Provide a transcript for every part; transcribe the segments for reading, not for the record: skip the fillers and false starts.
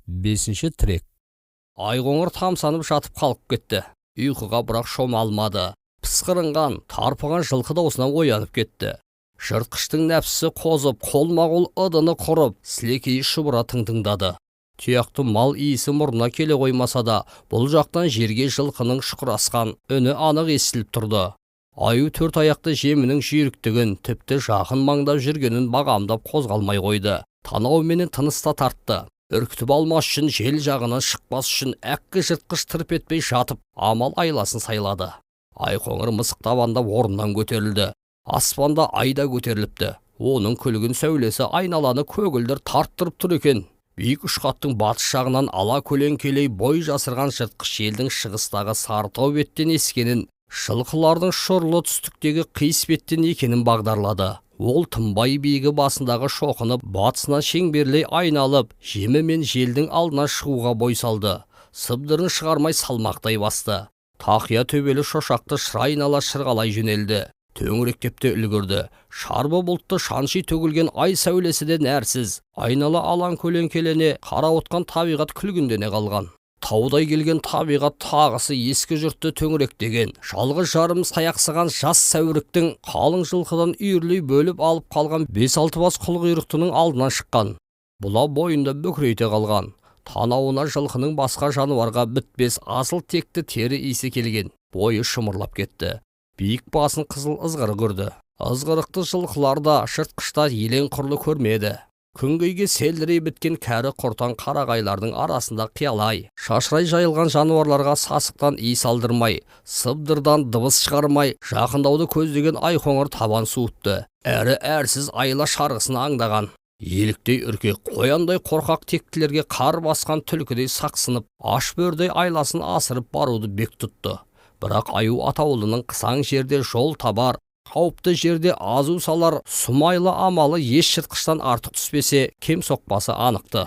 Бесінші трек. Айқоңыр тамсанып жатып қалып кетті. Ұйқыға бірақ шома алмады. Пысқырынған, тарпыған жылқы даусынан оянып кетті. Жыртқыштың нәпсісі қозып, қолма-қол ыдыны құрып, сілекейі шұбыра тың-тыңдады. Тұяқты мал иісі мұрнына келе қоймаса да, бұл жақтан жерге жылқының шұқырасқан үні анық естіліп тұрды. Аю төрт аяқты жемінің жүйріктігін, тіпті жақын маңдап жүргенін бағамдап қозғалмай қойды. Танауменен тыныс та тартты. Үркітіп алмас үшін, жел жағынан шықпас үшін әккі жыртқыш тырп етпей жатып, амал айласын сайлады. Айқоңыр мысық табандап орнынан көтерілді. Аспанда ай да көтеріліпті. Оның күлгін сәулесі айналаны көгілдір тарттырып тұр екен. Биік ұшқаттың батыс жағынан ала көлеңкелей бой жасырған жыртқыш желдің шығыстағы Сарытау беттен ескенін, жылқылардың шұрлы түстіктегі Қис беттен екенін бағдарлады. Ол Тымбай биігі басындағы шоқыны батысынан шеңберлей айналып, жемі мен желдің алдынан шығуға бой салды. Сыбдырын шығармай салмақтай басты. Тақия төбелі шошақты шыр айнала шырғалай жөнелді. Төңіректеп те үлгірді. Шарбы бұлтты шанши төгілген ай сәулесі де нәрсіз. Айнала алаң көлеңкелене қарауытқан табиғат күлгіндене қалған. Таудай келген табиғат тағысы ескі жұртты төңіректеген, жалғыз жарым саяқсыған жас сәуріктің қалың жылқыдан үйірлей бөліп алып қалған бес-алты бас қылқұйрықтының алдынан шыққан. Бұла бойында бүкірейте қалған. Танауына жылқының басқа жануарға бітпес асыл текті тері иісі келген. Бойы шымырлап кетті. Биік басын қызыл ызғырық үрді. Ызғырықты жылқылар да, жыртқыштар елең құрлы көрмеді. Күнгейге селдірей біткен кәрі құртаң қарағайлардың арасында қиялай, шашырай жайылған жануарларға сасықтан иіс алдырмай, сыбдырдан дыбыс шығармай, жақындауды көздеген Айқоңыр табан суытты. Әрі әрсіз айла шарғысын аңдаған. Еліктей үркек, қояндай қорқақ тектілерге қар басқан түлкідей сақсынып, аш бөрідей айласын асырып баруды бек тұтты. Бірақ аю атаулының қысаң жерде жол табар, қауіпті жерде азу салар сұмайлы амалы еш жыртқыштан артық түспесе, кем соқпасы анықты.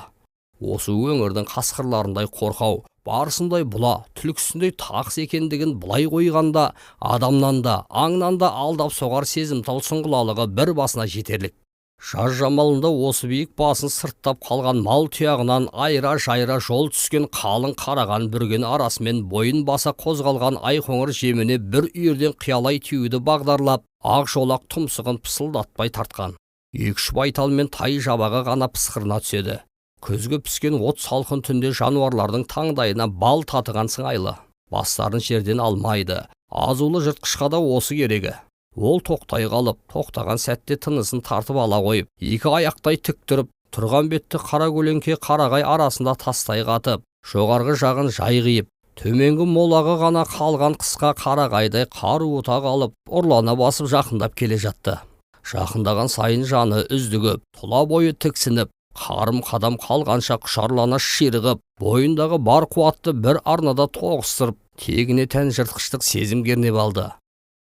Осы өңірдің қасқырларындай қорқау, барысындай бұла, түлкісіндей тақыс екендігін былай қойғанда, адамнан да, аңнан да алдап соғар сезімтал сұңғылалығы бір басына жетерлік. Жаз жамалында осы биік басын сырттап қалған мал тұяғынан айра-жайра жол түскен қалың қараған бүрген арасымен бойын баса қозғалған Айқоңыр жеміне бір үйірден қиялай тиюді бағдарлап, ақ жолақ тұмсығын пысылдатпай тартқан. Екі-үш байтал мен тай жабағы ғана пысқырына түседі. Күзгі піскен от салқын түнде жануарлардың таңдайына бал татыған сыңайлы. Бастарын жерден алмайды. Азулы жыртқышқа да осы керегі. Ол тоқтай қалып, тоқтаған сәтте тынысын тартып ала қойып, екі аяқтай тік тұрып, тұрған бетті қара көлеңке қарағай арасында тастай қатып, жоғарғы жағын жай қиып, төменгі молағы ғана қалған қысқа қарағайдай қаруыта қалып, ұрлана басып жақындап келе жатты. Жақындаған сайын жаны үздігіп, тұла бойы тіксініп, қарым қадам қалғанша құшарлана ширығып, бойындағы бар қуатты бір арнада тоғыстырып, тегіне тән жыртқыштық сезім кернеп алды.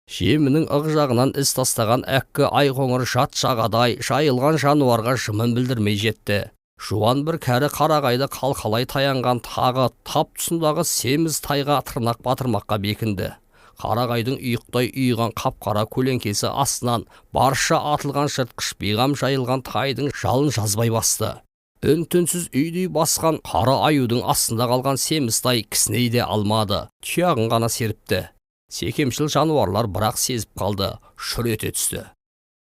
Жемінің ық жағынан із тастаған әккі Айқоңыр жат жағадай жайылған жануарға жымын білдірмей жетті. Жуан бір кәрі қарағайды қалқалай таянған тағы тап тұсындағы семіз тайға тырнақ батырмаққа бекінді. Қарағайдың ұйықтай ұйыған қап-қара көлеңкесі астынан барша атылған жыртқыш бейғам жайылған тайдың жалын жазбай басты. Үн-түнсіз үйдей басқан қара аюдың астында қалған семіз тай кісіней де алмады, тұяғын ғана серіпті. Секемшіл жануарлар бірақ сезіп қалды, шүр ете түсті.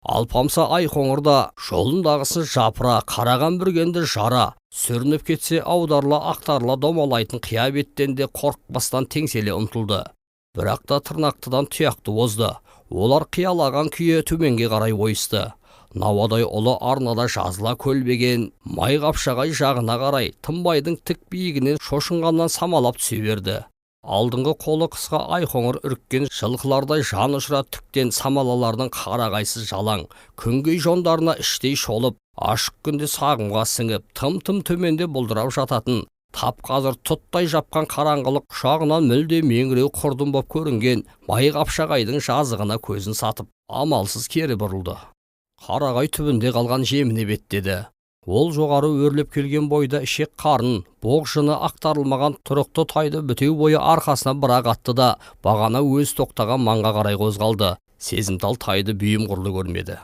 Алпамса Айқоңыр да жолындағысын жапыра, қараған бүргенді жара, сүрініп кетсе аударыла ақтарыла домалайтын қия беттен де қорықпастан теңселе ұмтылды. Бірақ та тырнақтыдан тұяқты озды. Олар қиялаған күйі төменге қарай ойысты. Науадай ұлы арнада жазыла көлбеген май қапшағай жағына қарай Тымбайдың тік биігінен шошынғаннан самалап түсе берді. Алдыңғы қолы қысқа Айқоңыр үріккен жылқылардай жан ұшыра түктен самалалардың қарағайсыз жалаң, күнгей жондарына іштей шолып, ашық күнде сағымға сіңіп, тым-тым төменде бұлдырап жататын, тап қазір тұттай жапқан қараңғылық құшағынан мүлде меңіреу құрдым боп көрінген май қапшағайдың жазығына көзін сатып, амалсыз кері бұрылды. Қарағай түбінде қалған жеміне беттеді. Ол жоғары өрлеп келген бойда ішек қарын, боқ жыны ақтарылмаған тұрықты тайды бітеу бойы арқасына бір-ақ атты да, бағана өз тоқтаған маңға қарай қозғалды. Сезімтал тайды бүйім құрлы көрмеді.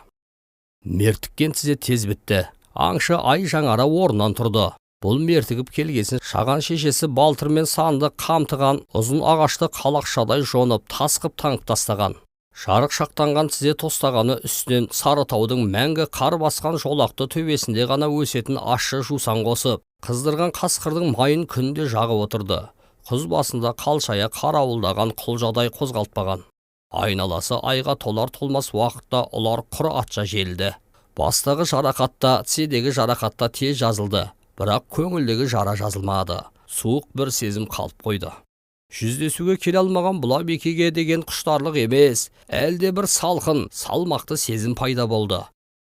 Мертіккен тізе тез бітті. Аңшы ай жаңара орнынан тұрды. Бұл мертігіп келгесін Шаған шешесі балтыр мен санды қамтыған ұзын ағашты қалақшадай жонып, тас қып таңып тастаған. Жарық шақтанған тізе тостағаны үстінен Сарытаудың мәңгі қар басқан жолақты төбесінде ғана өсетін ащы жусан қосып, қыздырған қасқырдың майын күнде жағып отырды. Құз басында қалшая қарауылдаған құлжадай қозғалтпаған. Айналасы айға толар-толмас уақытта ұлар құр атша желді. Бастағы жарақатта, тізедегі жарақатта тез жазылды, бірақ көңілдегі жара жазылмады. Суық бір сезім қалып қойды. Жүздесуге келе алмаған Бұлабикеге деген құштарлық емес, әлде бір салқын, салмақты сезім пайда болды.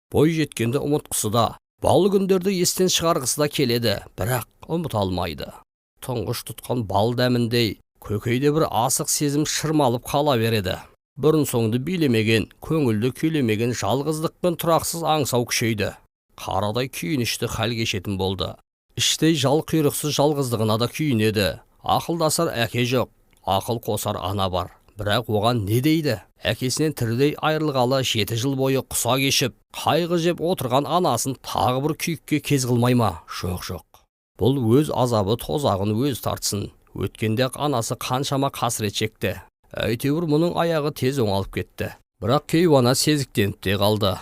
Бой жеткенді ұмытқысы да, бал күндерді естен шығарғысы да келеді, бірақ ұмыта алмайды. Тұңғыш тұтқан бал дәміндей, көкейде бір асық сезім шырмалып қала береді. Бұрын соңды билемеген, көңілді күйлемеген жалғыздық пен тұрақсыз аңсау күшейді. Қарадай күйінішті хал кешетін болды. Іштей жал құйрықсыз жалғыздығына да күйінеді. Ақылдасар әке жоқ, ақыл қосар ана бар. Бірақ оған не дейді? Әкесінен тірідей айырылғалы 7 жыл бойы құса кешіп, қайғы жеп отырған анасын тағы бір күйікке кез қылмай ма? Жоқ, жоқ. Бұл өз азабы тозағын өз тартсын. Өткенде-ақ анасы қаншама қасірет шекті. Әйтеуір мұның аяғы тез оңалып кетті. Бірақ кейуана сезіктеніп те қалды.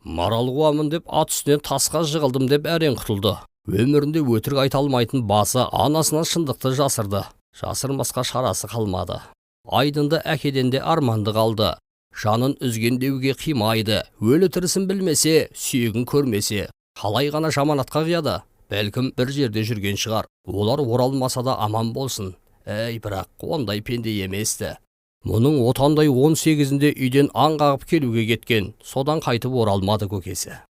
Марал қуамын деп ат үстінен тасқа жығылдым деп әрең құтылды. Өмірінде өтірік айта алмайтын басы анасынан шындықты жасырды. Жасырмасқа шарасы қалмады. Айдынды әкеден де арманды қалды. Жанын үзген деуге қимайды. Өлі тірісін білмесе, сүйегін көрмесе, қалай ғана жаманатқа қияды? Бәлкім бір жерде жүрген шығар. Олар оралмаса да аман болсын. Әй, бірақ ондай пенде еместі. Мұның отандай 18-інде үйден аң қағып келуге кеткен, содан қайтып оралмады көкесі.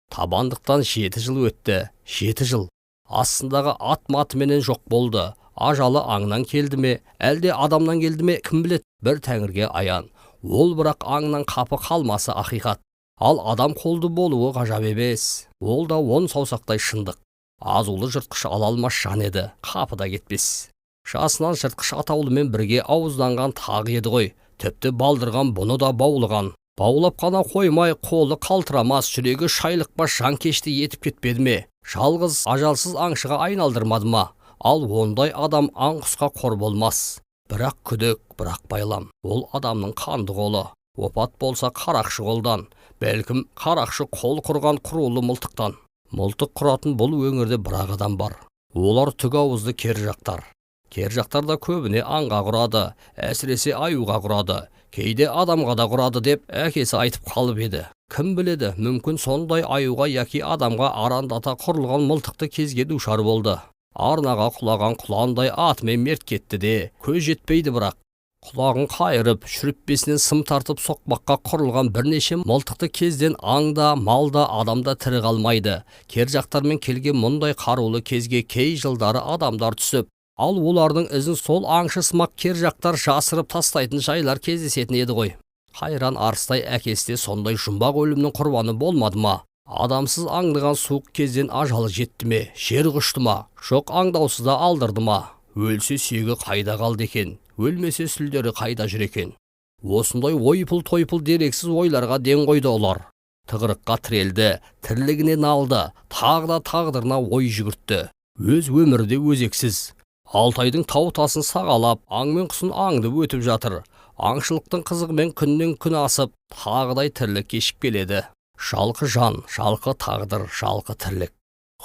Табандықтан 7 жыл өтті, 7 жыл. Астындағы ат матыменен жоқ болды. Ажалы аңнан келді ме, әлде адамнан келді ме, кім біледі, бір тәңірге аян. Ол бірақ аңнан қапы қалмасы ақиқат. Ал адам қолды болуы ғажап емес. Ол да 10 саусақтай шындық. Азулы жыртқыш ала алмас жан еді, қапы да кетпес. Жасынан жыртқыш атаулымен бірге ауызданған тағы еді ғой. Тіпті балдырған бұны да баулыған. Баулап қана қоймай, қолы қалтырамас, жүрегі шайлықпас жанкешті етіп кетпеді ме? Жалғыз ажалсыз аңшыға айналдырмады ма? Ал ондай адам аң құсқа қор болмас. Бірақ күдік, бірақ байлам. Ол адамның қанды қолы. Опат болса қарақшы қолдан, бәлкім қарақшы қол құрған құрулы мылтықтан. Мылтық құратын бұл өңірде бір-ақ адам бар. Олар түк ауызды кер жақтар. Кер жақтар да көбіне аңға құрады, әсіресе аюға құрады, кейде адамға да құрады деп әкесі айтып қалып еді. Кім біледі, мүмкін сондай аюға яки адамға арандата құрылған мылтықты кезге душар болды. Арнаға құлаған құландай атымен мерт кетті де, көз жетпейді бірақ. Құлағын қайырып, шүріппесінен сым тартып соқпаққа құрылған бірнеше мылтықты кезден аңда, малда, адамда тірі қалмайды. Кер жақтармен келген мұндай қарулы кезге кей жылдары адамдар түсіп, ал олардың ізін сол аңшы сымақ кер жақтар жасырып тастайтын жайлар кездесетін еді ғой. Қайран арыстай әкесі де сондай жұмбақ өлімнің құрбаны болмады ма? Адамсыз аңдыған суық кезден ажалы жетті ме? Жер құшты ма? Жоқ аңдаусыз да алдырды ма? Өлсе сүйегі қайда қалды екен? Өлмесе сүлдері қайда жүр екен? Осындай ойпыл-тойпыл дерексіз ойларға ден қойды олар. Тығырыққа тірелді, тірлігіне налды, тағы да тағдырына ой жүгіртті. Өз өмірі де өзексіз. Алтайдың тау тасын сағалап, аң мен құсын аңдып өтіп жатыр. Аңшылықтың қызығымен күннен күн асып, тағыдай тірлік кешіп келеді. Жалқы жан, жалқы тағдыр, жалқы тірлік.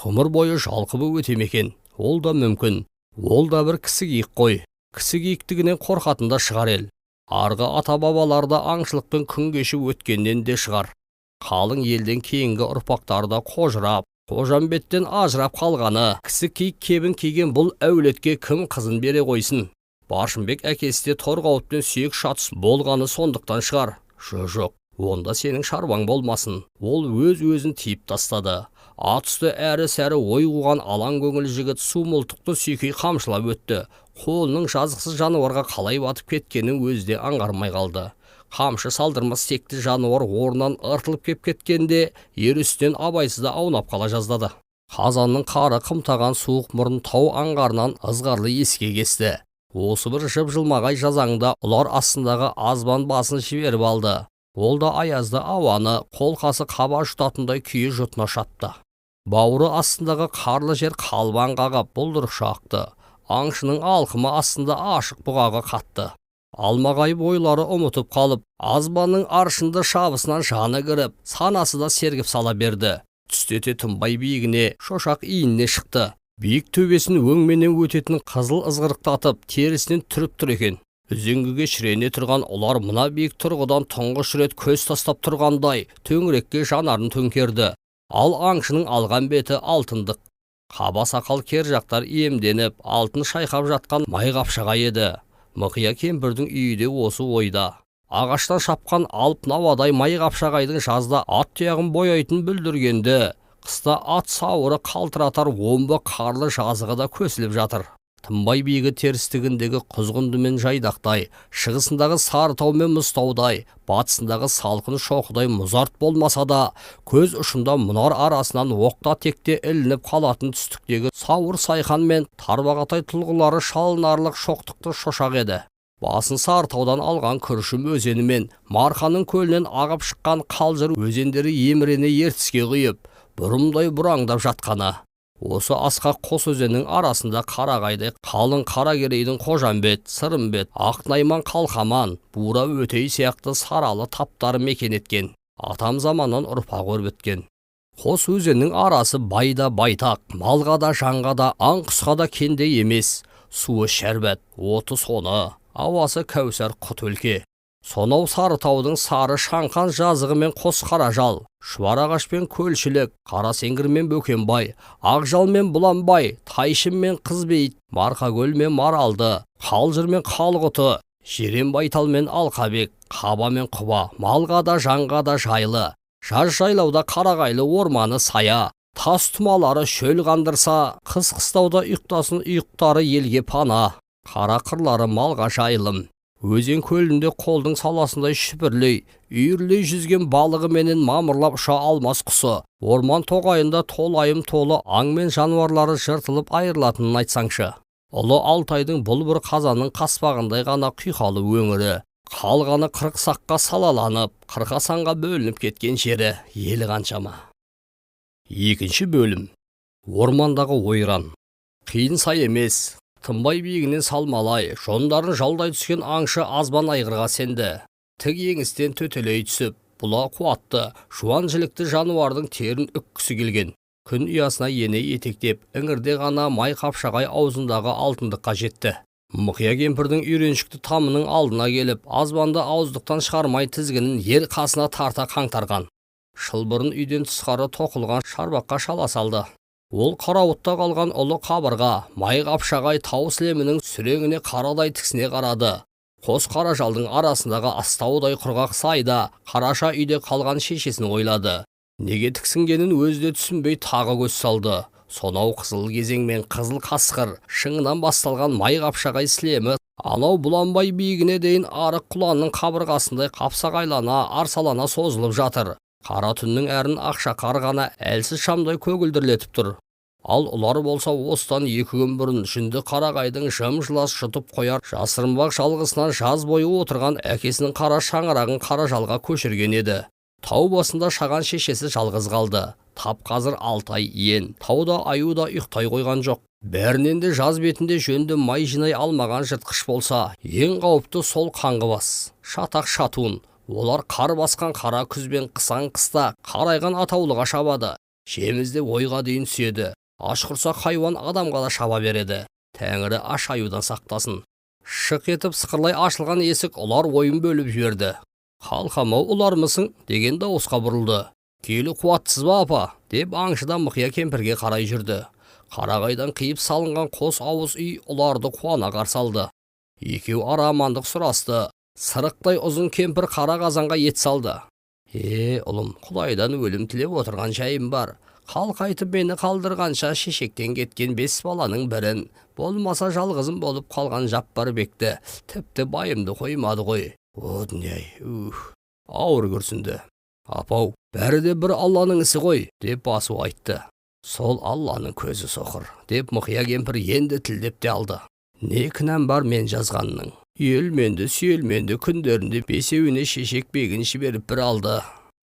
Ғұмыр бойы жалқы боп өте ме екен? Ол да мүмкін. Ол да бір кісі киік қой. Кісі киіктігінен қорқатын да шығар ел. Арғы ата-бабалар да аңшылықпен күн кешіп өткеннен де шығар. Қалың елден кейінгі ұрпақтары да қожырап, Қожамбеттен ажырап қалғаны, кісі киік кебін киген бұл әулетке кім қызын бере қойсын? Баршынбек әкесі де торғауытпен сүйек шатыс болғаны сондықтан шығар. Жоқ, онда сенің шаруаң болмасын. Ол өз-өзін тиіп тастады. Ат үсті әрі-сәрі ой қуған алаң көңіл жігіт су мылтықты сүйкей қамшылап өтті. Қолының жазықсыз жануарға қалай батып кеткенін өзі де аңғармай қалды. Қамшы салдырмас секті жануар орнынан ыртылып кеп кеткенде, ер үстінен абайсызда аунап қала жаздады. Қазанның қары қымтаған суық мұрын тау аңғарынан ызғарлы еске кесті. Осы бір жып-жылмағай жазаңда ұлар астындағы азбан басын жіберіп алды. Ол да аязды ауаны қолқасы қаба жұтатындай күйі жұтына шапты. Бауыры астындағы қарлы жер қалбаң қағып бұлдырықша ақты. Аңшының алқымы астында ашық бұғағы қатты. Алмағайып ойлары ұмытып қалып, азбанның аршынды шабысынан жаны кіріп, санасы да сергіп сала берді. Түстете Тынбай биігіне, шошақ иініне шықты. Биік төбесін өңменен өтетін қызыл ызғырықтатып, терісінен түріп тұр екен. Үзеңгіге шірене тұрған ұлар мына биік тұрғыдан тұңғыш рет көз тастап тұрғандай, төңірекке жанарын төңкерді. Ал аңшының алған беті алтындық. Қаба сақал кер жақтар иемденіп, алтын шайқап жатқан май қапшағай еді. Мықия кемпірдің үйі де осы ойда. Ағаштан шапқан алып науадай май қапшағайдың жазда ат тұяғын бояйтын бүлдіргенді, қыста ат сауыры қалтыратар омбы қарлы жазығы да көсіліп жатыр. Тынбай биігі терістігіндегі Құзғынды мен Жайдақтай, шығысындағы Сарытау мен Мұзтаудай, батысындағы салқын шоқыдай мұзарт болмаса да, көз ұшында мұнар арасынан оқта-текте ілініп қалатын түстіктегі Сауыр Сайхан мен Тарбағатай тұлғалары шалынарлық шоқтықты шошақ еді. Басын Сарытаудан алған Күршім өзені мен Марқаның көлінен ағып шыққан Қалжыр өзендері емірене ертіске құйып, бұрымдай бұраңдап жатқаны. Осы асқақ қос өзеннің арасында қарағайдай қалың Қаракерейдің Қожамбет, Сырымбет, Ақнайман, Қалқаман, Бура Өтей сияқты саралы таптары мекен еткен, атам заманнан ұрпақ өрбіткен. Қос өзеннің арасы байда байтақ, малға да жанға да, аң құсқа да кенде емес. Суы шәрбәт, оты соны, ауасы кәусар құт өлке. Сонау Сарытаудың сары шаңқан жазығы мен қос қаражал, шұбар ағаш пен Көлшілік, Қарасеңгір мен Бөкенбай, Ақжал мен Бұланбай, Тайшын мен Қызбейіт, Марқакөл мен Маралды, Қалжыр мен Қалғұты, Жерен Байтал мен Алқабек, Қаба мен Құба, малға да жанға да жайлы. Жаз жайлауда қарағайлы орманы сая, тас тұмалары шөл қандырса, қыс қыстауда ұйықтасын ұйықтары елге пана, қара қырлары малға жайылым. Өзен көлінде қолдың саласындай шүпірлей, үйірлей жүзген балығы менен мамырлап ұша алмас құсы, орман тоғайында толайым толы аң мен жануарлары жыртылып айырылатынын айтсаңшы. Ұлы Алтайдың бұл бір қазанның қаспағындай ғана құйқалы өңірі, қалғаны 40 саққа салаланып, 40 санға бөлініп кеткен жері елі қаншама. Екінші бөлім. Ормандағы ойран. Қиын сай емес. Тынбай биігінен салмалай, жондарын жалдай түскен аңшы азбан айғырға сенді. Тік еңістен төтелей түсіп, бұла қуатты, жуан жілікті жануардың терін үккісі келген. Күн ұясына ене етектеп, іңірде ғана май қапшағай аузындағы алтындыққа жетті. Мұқия кемпірдің үйреншікті тамының алдына келіп, азбанды ауыздықтан шығармай тізгінін ер қасына тарта қаңтарған. Шылбырын үйден тысқары тоқылған шарбаққа шала салды. Ол қарауытта қалған ұлы қабырға, май қапшағай тау сілемінің сүреңіне қарадай тіксіне қарады. Қос қаражалдың арасындағы астаудай құрғақ сайда қараша үйде қалған шешесін ойлады. Неге тіксінгенін өзі де түсінбей тағы көз салды. Сонау қызыл кезең мен қызыл қасқыр шыңынан басталған май қапшағай сілемі анау Бұланбай биігіне дейін арық құланның қабырғасындай қапсағайлана, арсалана созылып жатыр. Қара түннің әрін ақша қар ғана әлсіз шамдай көгілдірлетіп тұр. Ал ұлар болса осыдан 2 күн бұрын жүнді қарағайдың жым-жылас жұтып қояр жасырынбақ жалғысынан жаз бойы отырған әкесінің қара шаңырағын қара жалға көшірген еді. Тау басында шаған шешесі жалғыз қалды. Тап қазір Алтай иен, тауда аю да ұйықтай қойған жоқ. Бәрінен де жаз бетінде жөнді май жинай алмаған жыртқыш болса, ең қауіпті сол қаңғыбас, шатақ шатуын. Олар қар басқан қара күз бен қысан қыста қарайған атаулыға шабады. Жемізде ойға дейін түседі. Аш құрсақ хайуан адамға да шаба береді. Тәңірі аш аюдан сақтасын. Шық етіп сықырлай ашылған есік ұлар ойын бөліп жіберді. Қалқам-ау ұлармысың деген дауысқа бұрылды. Келі қуатсыз ба апа деп аңшыдан Мұқия кемпірге қарай жүрді. Қарағайдан қиып салынған қос ауыз үй ұларды қуана қарсы алды. Екеу ара амандық сұрасты. Сырықтай ұзын кемпір қара қазанға ет салды. Ұлым, Құдайдан өлім тілеп отырған жайым бар. Қалқайтып мені қалдырғанша шешектен кеткен 5 баланың бірін, болмаса жалғызым болып қалған Жаппарбекті, тіпті байымды қоймады ғой. О дүние-ай, ауыр күрсінді. Апау, бәрі де бір Алланың ісі ғой, деп басу айтты. Сол Алланың көзі соқыр, деп Мұқия кемпір енді тілдеп те алды. Не кінәм бар мен жазғанның? Үйелменді, сүйелменді күндерінде бесеуіне шешек бегін жіберіп бір алды.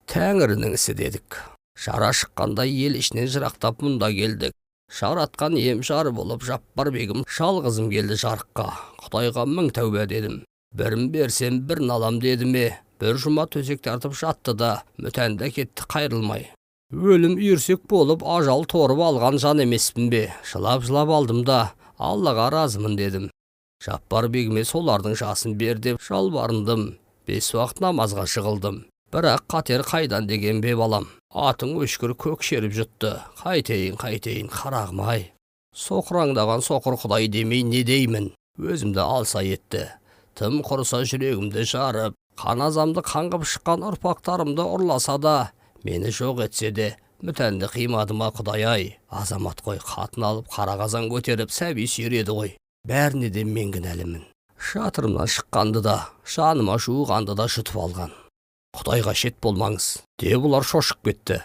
Тәңірінің ісі дедік. Жара шыққанда ел ішінен жырақтап мұнда келдік. Жаратқан ем жар болып Жаппарбегім жалғызым келді жарыққа. Құдайға мың тәубе дедім. Бірін берсем бірін алам деді ме? Бір жұма төсек тартып жатты да, мүтәнді кетті қайрылмай. Өлім үйірсек болып ажал торып алған жан емеспін бе? Жылап-жылап алдым да, Аллаға разымын дедім. Жаппарбегіме солардың жасын бер деп жалбарындым. 5 уақыт намазға жығылдым. Бірақ қатер қайдан деген бе балам? Атың өшкір көк шеріп жұтты. Қайтейін, қайтейін, қарағым-ай. Соқыраңдаған соқыр құдай демей не деймін? Өзімді алса етті. Тым құрыса жүрегімді жарып, қан азамды қаңғып шыққан ұрпақтарымды ұрласа да, мені жоқ етсе де, мүтәнді қимады ма құдай-ай? Азамат қой, қатын алып қара қазан көтеріп сәби сүйер еді ғой. Бәріне де мен кінәлімін. Шатырымнан шыққанды да, жаныма жуығанды да жұтып алған. Құдайға шет болмаңыз, деп олар шошып кетті.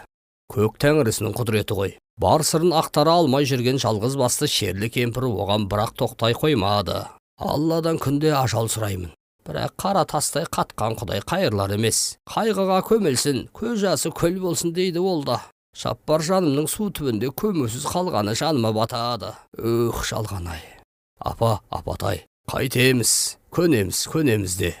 Көк тәңірісінің құдіреті ғой. Бар сырын ақтара алмай жүрген жалғыз басты шерлі кемпір оған бірақ тоқтай қоймады. Алладан күнде ажал сұраймын. Бірақ қара тастай қатқан құдай қайырлар емес. Қайғыға көмілсін, көз жасы көл болсын дейді ол да. Жаппар жанымның су түбінде көмусіз қалғаны жаныма батады. Өх, жалған-ай. Апа, апатай, қайтеміз, көнеміз, көнеміз де.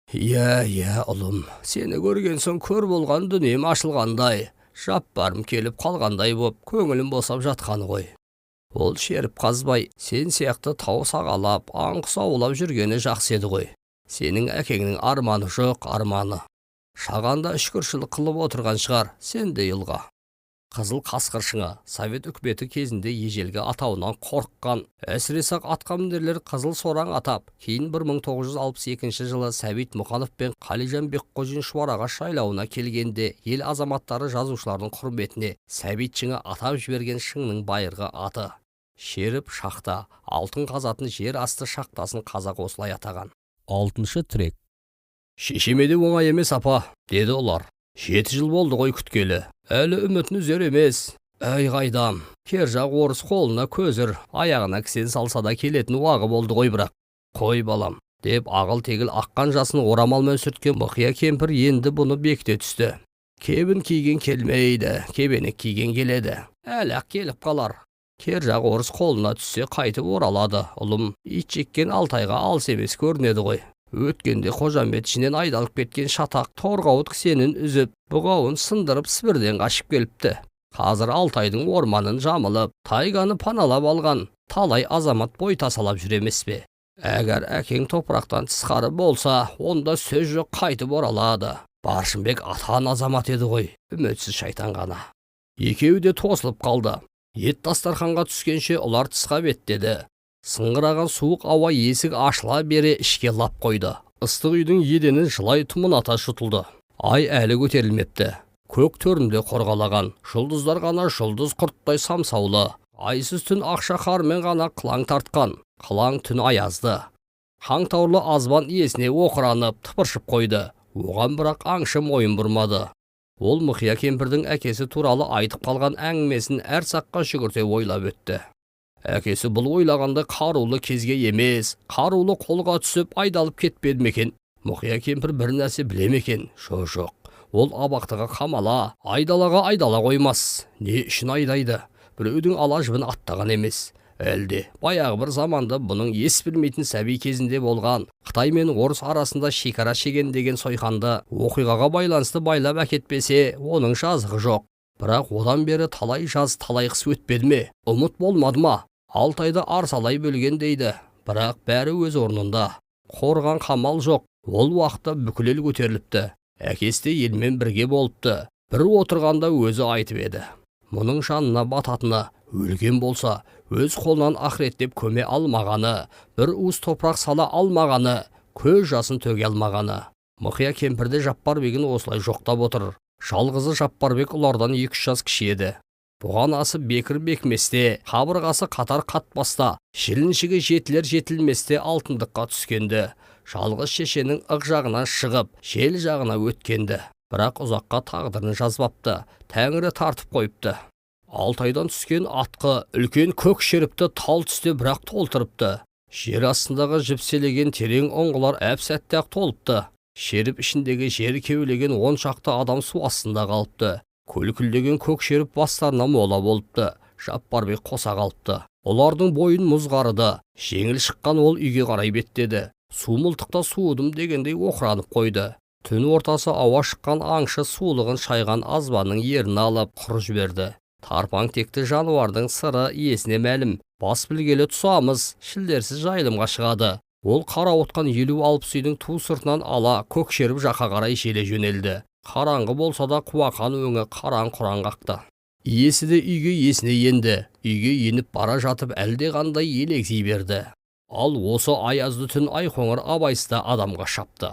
Иә, иә, ұлым, сені көрген соң көр болған дүнием ашылғандай, Жаппарым келіп қалғандай боп, көңілім босап жатқаны ғой. Ол шеріп қазбай, сен сияқты тау сағалап, аң құс аулап жүргені жақсы еді ғой. Сенің әкеңнің арманы жоқ, арманы. Шағанда үшкіршілік қылып отырған шығар, сен де ұлға. Қызыл қасқыр шыңы Совет үкіметі кезінде ежелгі атауынан қорыққан, әсіресе атқамінерлер қызыл сораң атап, кейін 1962 жылы Сәбит Мұқанов пен Қалижан Бекқожин Шұбарағаш жайлауына келгенде ел азаматтары жазушылардың құрметіне Сәбит шыңы атап жіберген шыңның байырғы аты. Шеріп шахта, алтын қазатын жер асты шахтасын қазақ осылай атаған. 6-шы трек. Шешеме де оңай емес апа, деді олар. 7 жыл болды ғой күткелі. Әлі үмітін үзер емес. Әй қайдам, кер жақ орыс қолына көзір, аяғына кісен салса да келетін уағы болды ғой бірақ. Қой балам, деп ағыл-тегіл аққан жасын орамалмен сүрткен Мұқия кемпір енді бұны бекіте түсті. Кебін киген келмейді, кебенек киген келеді. Әлі-ақ келіп қалар. Кер жақ орыс қолына түссе қайтып оралады. Ұлым, ит жеккен Алтайға алыс емес көрінеді ғой. Өткенде Қожамбет ішінен айдалып кеткен шатақ торғауыт кісенін үзіп, бұғауын сындырып Сібірден қашып келіпті. Қазір Алтайдың орманын жамылып, тайганы паналап алған талай азамат бой тасалап жүр емес пе? Әгер әкең топырақтан тысқары болса, онда сөз жоқ қайтып оралады. Баршынбек атан азамат еді ғой, үмітсіз шайтан ғана. Екеуі де тосылып қалды. Ет дастарханға түскенше ұлар тысқа беттеді. Сыңғыраған суық ауа есік ашыла бере ішке лап қойды. Ыстық үйдің едені жылай тұмыната жұтылды. Ай әлі көтерілмепті. Көк төрінде қорғалаған, жұлдыздар ғана жұлдыз құрттай самсаулы. Айсыз түн ақша қармен ғана қылаң тартқан. Қылаң түн аязды. Қаңтаулы азбан иесіне оқыранып, тыпыршып қойды. Оған бірақ аңшы мойын бұрмады. Ол Мұқия кемпірдің әкесі туралы айтып қалған әңгімесін әр саққа жүгірте ойлап өтті. Әкесі бұл ойлағанда қарулы кезге емес, қарулы қолға түсіп айдалып кетпеді ме екен? Мұқия кемпір бір нәрсе біле ме екен? Жоқ. Ол абақтыға қамала, айдалаға айдала қоймас. Не үшін айдайды? Біреудің ала жібін аттаған емес. Әлде баяғы бір заманда бұның ес білмейтін сәби кезінде болған Қытай мен орыс арасында шекара шеген деген сойқанды оқиғаға байланысты байлап әкетпесе, оның жазығы жоқ. Бірақ одан бері талай жаз, талай қыс өтпеді ме? Ұмыт болмады ма? Алтайды арсалай бөлген дейді. Бірақ бәрі өз орнында. Қорған қамал жоқ. Ол уақытта бүкіл ел көтеріліпті. Әкесі де елмен бірге болыпты. Бір отырғанда өзі айтып еді. Мұның жанына бататыны, өлген болса, өз қолынан ақыреттеп көме алмағаны, бір уыс топырақ сала алмағаны, көз жасын төге алмағаны. Мұқия кемпірді Жаппарбегін осылай жоқтап отыр. Жалғызы Жаппарбек ұлардан 2-3 жас кіші еді. Бұған асы бекір бекместе, қабырғасы қатар қатпаста, жіліншігі жетілер жетілместе алтындыққа түскенді. Жалғыз шешенің ық жағынан шығып, жел жағына өткенді. Бірақ ұзаққа тағдырын жазбапты, тәңірі тартып қойыпты. Алтайдан түскен атқы үлкен көк шеріпті тал түсте бірақ толтырыпты. Жер астындағы жіпселеген терең ұңғылар әп-сәтте-ақ толыпты. Шеріп ішіндегі жер кеулеген 10 шақты адам су астында қалыпты. Көлкілдеген көк шеріп бастарына мола болыпты. Жаппарбек қоса қалыпты. Олардың бойын мұз қарыды. Жеңіл шыққан ол үйге қарай беттеді. Су мылтықта суыдым дегендей оқыранып қойды. Түн ортасы ауа шыққан аңшы сулығын шайған азбанның ерін алып құр жіберді. Тарпаң текті жануардың сыры иесіне мәлім. Бас білгелі тұсамыз, шілдерсіз жайылымға шығады. Ол қарауытқан 50-60 үйдің ту сыртынан ала көк шеріп жаққа қарай желе жөнелді. Қараңғы болса да қуақан өңі қараң құраң қақты. Иесі де үйге есіне енді. Үйге еніп бара жатып әлде қандай елегзи берді. Ал осы аязды түн Айқоңыр абайсызда адамға шапты.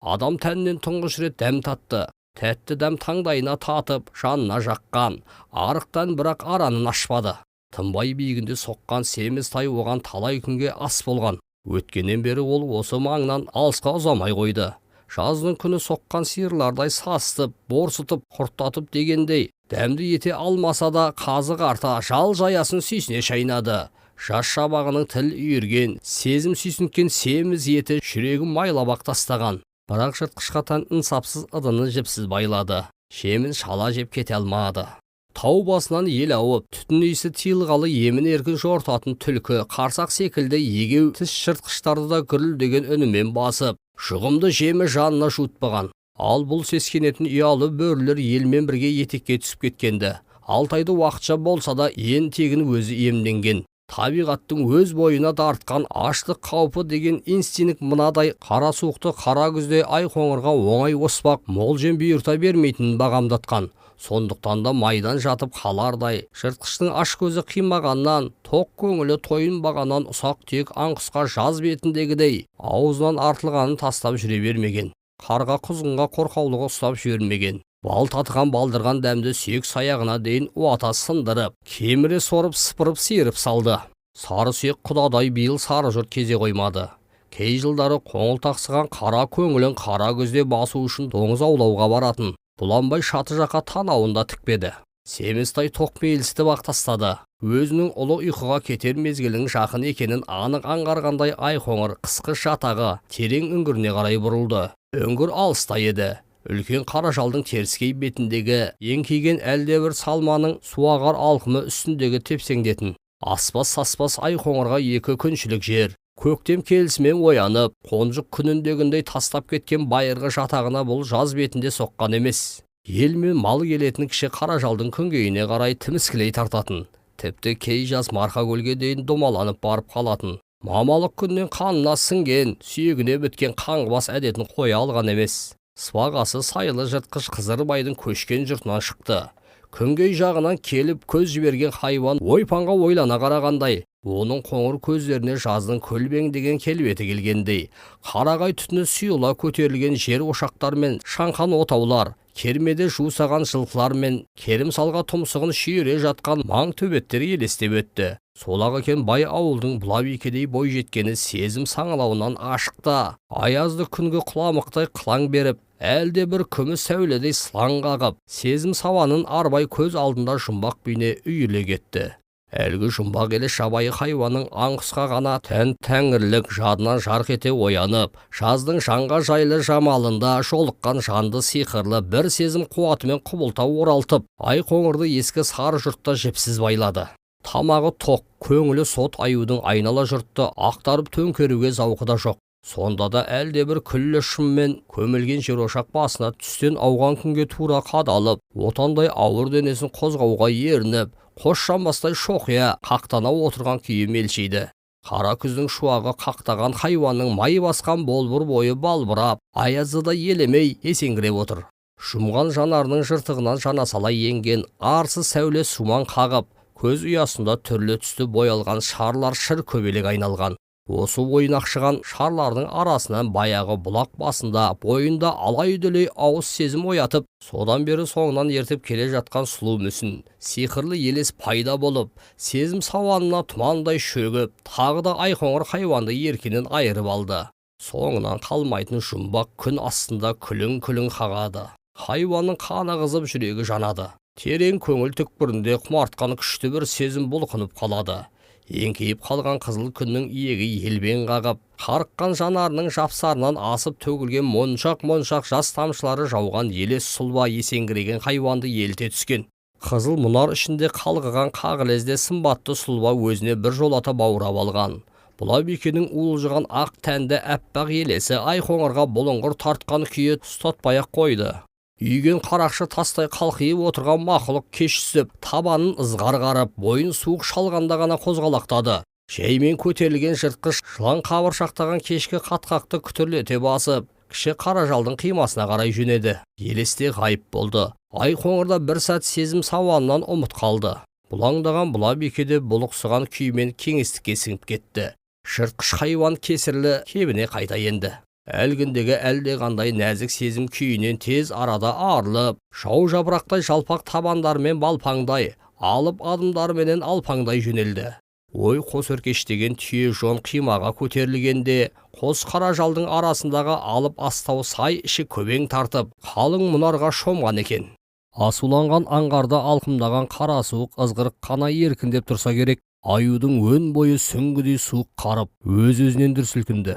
Адам тәнінен тұңғыш рет дәм татты. Тәтті дәм таңдайына татып, жанына жаққан. Арықтан бірақ аранын ашпады. Тынбай биігінде соққан семіз тай оған талай күнге ас болған. Өткеннен бері ол осы маңнан алысқа ұзамай қойды. Жаздың күні соққан сиырлардай сасытып, борсытып, құрттатып дегендей, дәмді ете алмаса да қазы қарта жал жаясын сүйсіне шайнады. Жас шабағының тіл үйірген, сезім сүйсінткен семіз еті жүрегін майлап тастаған. Бірақ жыртқышқа тән инсапсыз ыдыны жіпсіз байлады. Жемін шала жеп кете алмады. Тау басынан ел ауып, түтін иісі тиылғалы емін еркін жортатын түлкі, қарсақ секілді егеу тіс жыртқыштарды да гүрілдеген үнімен басып, жұғымды жемі жанына жуытпаған. Ал бұл сескенетін ұялы бөрілер елмен бірге етекке түсіп кеткенді. Алтайды уақытша болса да ен тегін өзі иемденген. Табиғаттың өз бойына тартқан аштық қаупы деген инстинкт мынадай қара суықты қара күзде Айқоңырға оңай оспақ мол жем бұйырта бермейтінін бағамдатқан. Сондықтан да майдан жатып қалардай жыртқыштың аш көзі қимағаннан, тоқ көңілі тойынбағаннан ұсақ түйек аң-құсқа жаз бетіндегідей аузынан артылғанын тастап жүре бермеген. Қарға құзғынға қорқаулығы ұстап жібермеген. Бал татыған балдырған дәмді сүйек саяғына дейін уата сындырып, кеміре сорып сыпырып сиырып салды. Сары сүйек құдадай биыл сары жұрт кезе қоймады. Кей жылдары қоңыл тақсыған қара көңілін қара көзде басу үшін доңыз аулауға баратын. Бұланбай шаты жаққа танауында тікпеді. Семіз тай тоқмейілсітіп ақ тастады. Өзінің ұлы ұйқыға кетер мезгілінің жақын екенін анық аңғарғандай Айқоңыр қысқы жатағы терең үңгіріне қарай бұрылды. Үңгір алыста еді. Үлкен қара жалдың теріскей бетіндегі еңкейген әлдебір салманың суағар алқымы үстіндегі тепсеңдетін. Аспас-саспас Айқоңырға 2 күншілік жер. Көктем келісімен оянып, қонжық күніндегіндей тастап кеткен байырғы жатағына бұл жаз бетінде соққан емес. Ел мен мал келетін кіші қара жалдың күнгейіне қарай тіміскілей тартатын. Тіпті кей жаз Марқа көлге дейін домаланып барып қалатын. Мамалық күннен қанына сіңген, сүйегіне біткен қаңғыбас әдетін қоя алған емес. Сыбағасы сайлы жыртқыш Қызырбайдың көшкен жұртынан шықты. Күнгей жағынан келіп көз жіберген хайуан ойпаңға ойлана қарағандай, оның қоңыр көздеріне жаздың көлбеңдеген келбеті келгендей, қарағай түтіні сұйыла көтерілген жер ошақтар мен шаңқан отаулар, кермеде жусаған жылқылар мен керім салға тұмсығын шүйіре жатқан маң төбеттер елестеп өтті. Солақ екен бай ауылдың бұлабикедей бой жеткені сезім саңылауынан ашықта, аязды күнгі құламықтай қылаң беріп, әлде бір күміс сәуледей сылаң қағып, сезім сауанын арбай көз алдында жұмбақ бейне үйіле кетті. Әлгі жұмбақ елі жабайы хайуанның аң-құсқа ғана тән тәңірлік жадынан жарқ ете оянып, жаздың жанға жайлы жамалында жолыққан жанды сиқырлы бір сезім қуатымен құбылта оралтып, Айқоңырды ескі сары жұртта жіпсіз байлады. Тамағы тоқ, көңілі сот аюдың айнала жұртты ақтарып төңкеруге зауқы да жоқ. Сонда да әлде бір күллі шыммен көмілген жерошақ басына түстен ауған күнге тура қадалып, отандай ауыр денесін қозғауға ерініп, қос жамбастай шоқия қақтана отырған күйі мелшиді. Қара күздің шуағы қақтаған хайуанның май басқан болбыр бойы балбырап, аязды да елемей есеңгіреп отыр. Жұмған жанарының жыртығынан жанасала енген арсыз сәуле сумаң қағып, көз ұясында түрлі түсті боялған шарлар шыр көбелек айналған. Осы ойнақшыған шарлардың арасынан баяғы бұлақ басында бойында алай-дүлей ауыз сезім оятып, содан бері соңынан ертіп келе жатқан сұлу мүсін, сиқырлы елес пайда болып, сезім сауанына тұмандай шөгіп, тағы да Айқоңыр хайуанды еркінен айырып алды. Соңынан қалмайтын жұмбақ күн астында күлің-күлің қағады. Хайуанның қаны қызып жүрегі жанады. Терең көңіл түкпірінде құмартқан күшті бір сезім бұлқынып қалады. Еңкейіп қалған қызыл күннің иегі елбең қағып, қарыққан жанарының жапсарынан асып төгілген моншақ-моншақ жас тамшылары жауған елес сұлба есеңгіреген хайуанды елте түскен. Қызыл мұнар ішінде қалғыған қағылезде сымбатты сұлба өзіне бір жолата баурап алған. Бұлабикенің уылжыған ақ тәнді әппақ елесі Айқоңырға бұлыңғыр тартқан күйі ұстатпай-ақ қойды. Үйген қарақшы тастай қалқиып отырған мақұлық кеш түсіп, табанын ызғар қарып, бойын суық шалғанда ғана қозғалақтады. Жәймен көтерілген жыртқыш жылан қабыршақтаған кешкі қатқақты күтірлете басып, кіші Қаражалдың қимасына қарай жөнеді. Елес те ғайып болды. Айқоңырда бір сәт сезім сауалынан ұмыт қалды. Бұлаңдаған Бұлабике де бұлықсыған күймен кеңістікке сіңіп кетті. Жыртқыш хайуан кесірлі кебіне қайта енді. Әлгіндегі әлдеқандай нәзік сезім күйінен тез арада арылып, жау жапырақтай жалпақ табандарымен балпаңдай, алып адымдарыменен алпаңдай жөнелді. Ой қос өркештеген түйе жон қимаға көтерілгенде, қос қара жалдың арасындағы алып астау сай іші көбең тартып, қалың мұнарға шомған екен. Асуланған аңғарды алқымдаған қара суық ызғырық қана еркіндеп тұрса керек, аюдың өн бойы сүңгідей суық қарып, өз-өзінен дүр сілкінді.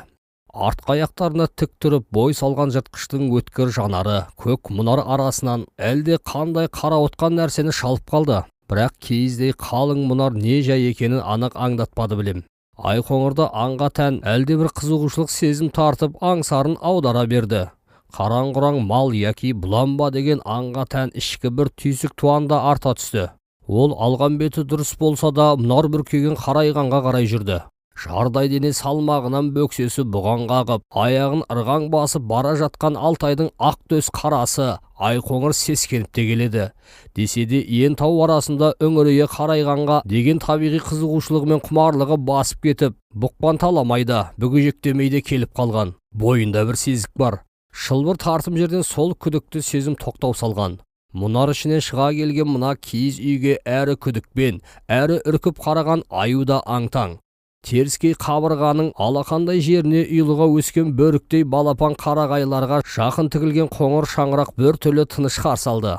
Артқы аяқтарына тік тұрып бой салған жыртқыштың өткір жанары көк мұнар арасынан әлде қандай қарауытқан нәрсені шалып қалды. Бірақ киіздей қалың мұнар не жай екенін анық аңдатпады білем. Айқоңырда аңға тән әлде бір қызығушылық сезім тартып аңсарын аудара берді. Қараң-құраң мал яки бұлан ба деген аңға тән ішкі бір түйсік туанда арта түсті. Ол алған беті дұрыс болса да мұнар бүркеген қарайғанға қарай жүрді. Жардай дене салмағынан бөксесі бұған қағып, аяғын ырғаң басып бара жатқан Алтайдың ақ төс қарасы Айқоңыр сескеніп те келеді. Десе де ен тау арасында үңірейе қарайғанға деген табиғи қызығушылығы мен құмарлығы басып кетіп, бұқпан таламай да, бүгежектемей де келіп қалған. Бойында бір сезік бар. Шылбыр тартым жерден сол күдікті сезім тоқтау салған. Мұнар ішінен шыға келген мына киіз үйге әрі күдікпен, әрі үркіп қараған аю да аң-таң. Теріскей қабырғаның алақандай жеріне ұйлыға өскен бөріктей балапан қарағайларға жақын тігілген қоңыр шаңырақ бір түрлі тыныш қарсы алды.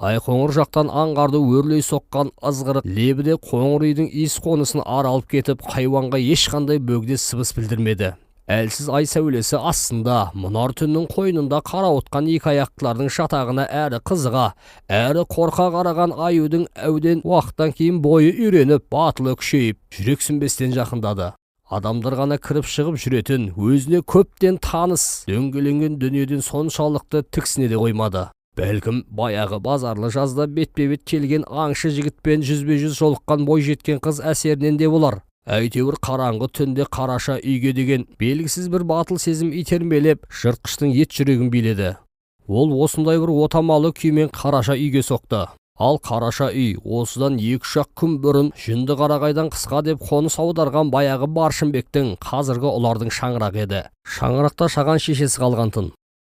Айқоңыр жақтан аңғарды өрлей соққан ызғырық лебі де қоңыр үйдің иіс қонысын аралып кетіп, хайуанға ешқандай бөгде сыбыс білдірмеді. Әлсіз ай сәулесі астында мұнар түннің қойнында қарауытқан екі аяқтылардың шатағына әрі қызыға, әрі қорқа қараған аюдың әуден уақыттан кейін бойы үйреніп, батылы күшейіп, жүрексінбестен жақындады. Адамдар ғана кіріп шығып жүретін, өзіне көптен таныс, дөңгеленген дүниеден соншалықты тіксіне де қоймады. Бәлкім баяғы базарлы жазда бетпе-бет келген аңшы жігітпен жүзбе-жүз жолыққан бойжеткен қыз әсерінен де болар. Әйтеуір қараңғы түнде қараша үйге деген белгісіз бір батыл сезім итермелеп, жыртқыштың ет жүрегін биледі. Ол осындай бір отамалы күймен қараша үйге соқты. Ал қараша үй осыдан 2-3 күн бұрын жүнді қарағайдан қысқа деп қоныс аударған баяғы Баршынбектің қазіргі ұлардың шаңырағы еді. Шаңырақта Шаған шешесі қалғантын.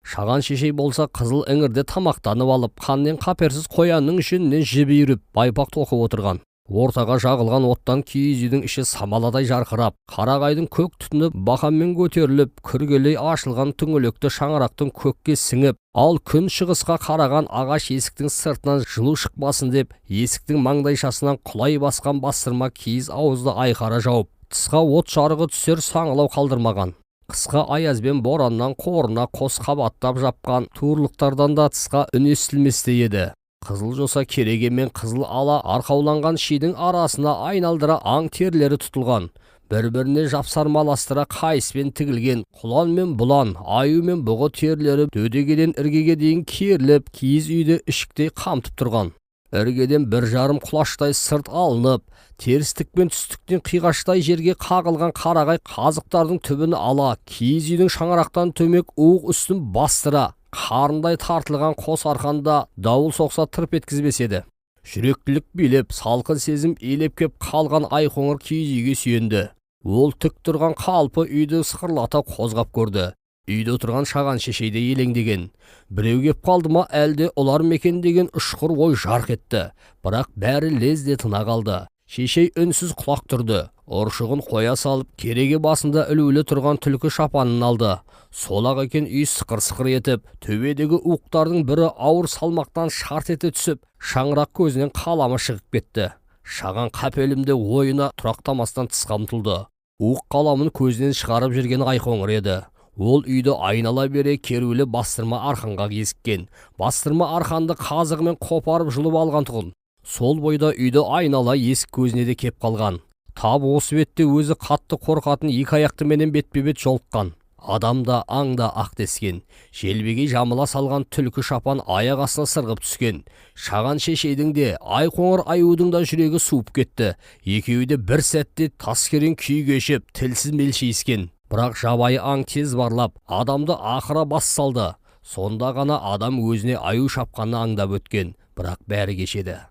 Шаған шешей болса қызыл іңірде тамақтанып алып, қаннен қаперсіз қоянның жүнінен жібі үйіріп, байпақ тоқып отырған. Ортаға жағылған оттан киіз үйдің іші самаладай жарқырап, қарағайдың көк түтіні бақанмен көтеріліп, күргелей ашылған түңілекті шаңырақтың көкке сіңіп, ал күн шығысқа қараған ағаш есіктің сыртынан жылу шықпасын деп, есіктің маңдайшасынан құлай басқан бастырма киіз ауызды айқара жауып, тысқа от жарығы түсер саңылау қалдырмаған. Қысқа аяз бен бораннан қорына қос қабаттап жапқан туырлықтардан да тысқа үн естілместей еді. Қызыл жоса кереге мен қызыл ала арқауланған шидің арасына айналдыра аң терілері тұтылған, бір-біріне жапсармаластыра қайыспен тігілген құлан мен бұлан, аю мен бұғы терілері дөдегеден іргеге дейін керіліп, киіз үйді ішіктей қамтып тұрған. Іргеден 1,5 құлаштай сырт алынып, терістік пен түстіктен қиғаштай жерге қағылған қарағай қазықтардың түбін ала, киіз үйдің шаңырақтан төмек уық үстін бастыра, қарындай тартылған қос арқанда дауыл соқса тырп еткізбес еді. Жүректілік билеп, салқын сезім елеп кеп қалған Айқоңыр киіз үйге сүйенді. Ол тік тұрған қалпы үйді сықырлата қозғап көрді. Үйде отырған Шаған шешей де елеңдеген. Біреу кеп қалды ма, әлде ұлар ма екен деген ұшқыр ой жарқ етті. Бірақ бәрі лезде тына қалды. Шешей үнсіз құлақ түрді. Ұршығын қоя салып, кереге басында ілулі тұрған түлкі шапанын алды. Солақ екен үй сықыр-сықыр етіп, төбедегі уықтардың бірі ауыр салмақтан шарт ете түсіп, шаңырақ көзінен қаламы шығып кетті. Шаған қапелімде ойына тұрақтамастан тысқа ұмтылды. Уық қаламын көзінен шығарып жүрген Айқоңыр еді. Ол үйді айнала бере керулі бастырма арқанға кезіккен. Бастырма арқанды қазығымен қопарып жұлып алған тұғын. Сол бойда үйді айнала есік көзіне де кеп қалған. Тап осы бетте өзі қатты қорқатын екі аяқтыменен бетпе-бет жолыққан. Адам да, аң да ақ дескен. Желбегей жамыла салған түлкі шапан аяқ астына сырғып түскен. Шаған шешейдің де, Айқоңыр аюдың да жүрегі суып кетті. Екеуі де бір сәтте таскерен күй кешіп, тілсіз мелшиіскен. Бірақ жабайы аң тез барлап, адамды ақыра бас салды. Сонда ғана адам өзіне аю шапқанын аңдап өткен, бірақ бәрі кешеді.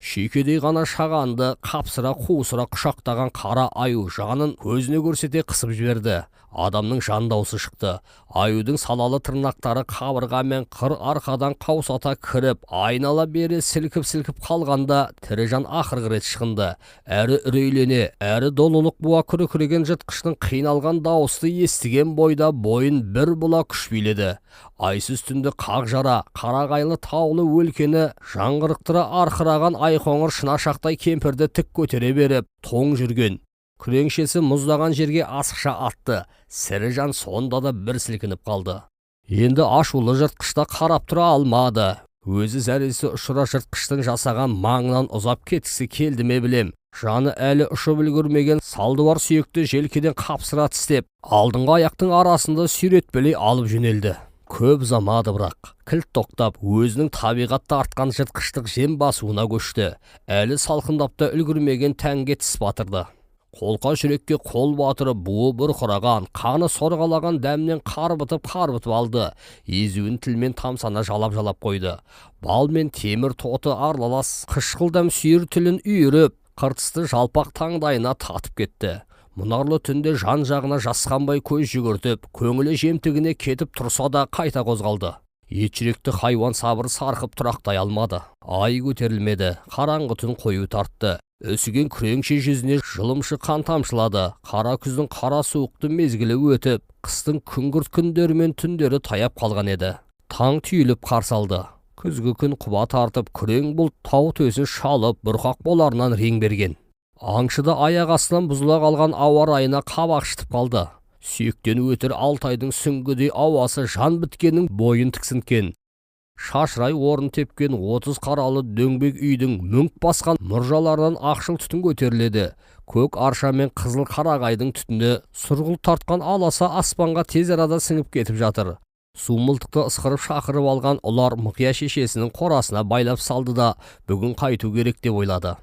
Шүйкедей ғана Шағанды қапсыра қусыра құшақтаған қара аю жанын көзіне көрсете қысып жіберді. Адамның жан даусы шықты. Аюдың салалы тырнақтары қабырға мен қыр арқадан қаусата кіріп, айнала бере сілкіп-сілкіп қалғанда тірі жан ақырғы рет шықынды. Әрі үрейлене, әрі долылық буа күркіреген жыртқыштың қиналған дауысты естіген бойда бойын бір бұла күш биледі. Айсыз түнді қақ жара, қарағайлы таулы өлкені жаңғырықтыра арқыраған Айқоңыр шынашақтай кемпірді тік көтере беріп, тоң жүрген. Күреңшесі мұздаған жерге асықша атты. Сірі жан сонда да бір сілкініп қалды. Енді ашулы жыртқышта қарап тұра алмады. Өзі зәресі ұшыра жыртқыштың жасаған маңынан ұзап кеткісі келді ме білем. Жаны әлі ұшып үлгермеген салдуар сүйекті желкеден қапсыра тістеп, алдыңғы аяқтың арасында сүйретпелей алып жөнелді. Көп ұзамады бірақ. Кілт тоқтап, өзінің табиғатта артқан жыртқыштық жем басуына көшті. Әлі салқындап та үлгермеген тәнге тіс батырды. Қолқа жүрекке қол батырып, буы бұрқыраған, қаны сорғалаған дәмнен қарбытып-қарбытып алды. Езуін тілмен тамсана жалап-жалап қойды. Бал мен темір тоты аралас қышқыл дәм сүйір тілін үйіріп, қыртысты жалпақ таңдайына татып кетті. Мұнарлы түнде жан-жағына жасқанбай көз жүгіртіп, көңілі жемтігіне кетіп тұрса да қайта қозғалды. Ет жүректі хайуан сабыр сарқып тұрақтай алмады. Ай көтерілмеді, қараңғы түн қою тартты. Үсіген күреңше жүзіне жылымшы қан тамшылады. Қара күздің қара суықты мезгілі өтіп, қыстың күңгірт күндері мен түндері таяп қалған еді. Таң түйіліп қарсы алды. Күзгі күн құба тартып, күрең бұлт тау төсін шалып, бұрқақ боларынан рең берген. Аңшы да аяқ астынан бұзыла қалған ауа райына қабақ шытып қалды. Сүйектен өтір Алтайдың сүңгідей ауасы жан біткеннің бойын тіксінткен. Шашырай орын тепкен 30 қаралы дөңбек үйдің мүңк басқан мұржаларынан ақшыл түтін көтеріледі. Көк арша мен қызыл қарағайдың түтіні сұрғыл тартқан аласа аспанға тез арада сіңіп кетіп жатыр. Су мылтықты ысқырып шақырып алған ұлар Мұқия шешесінің қорасына байлап салды да, бүгін қайту керек деп ойлады.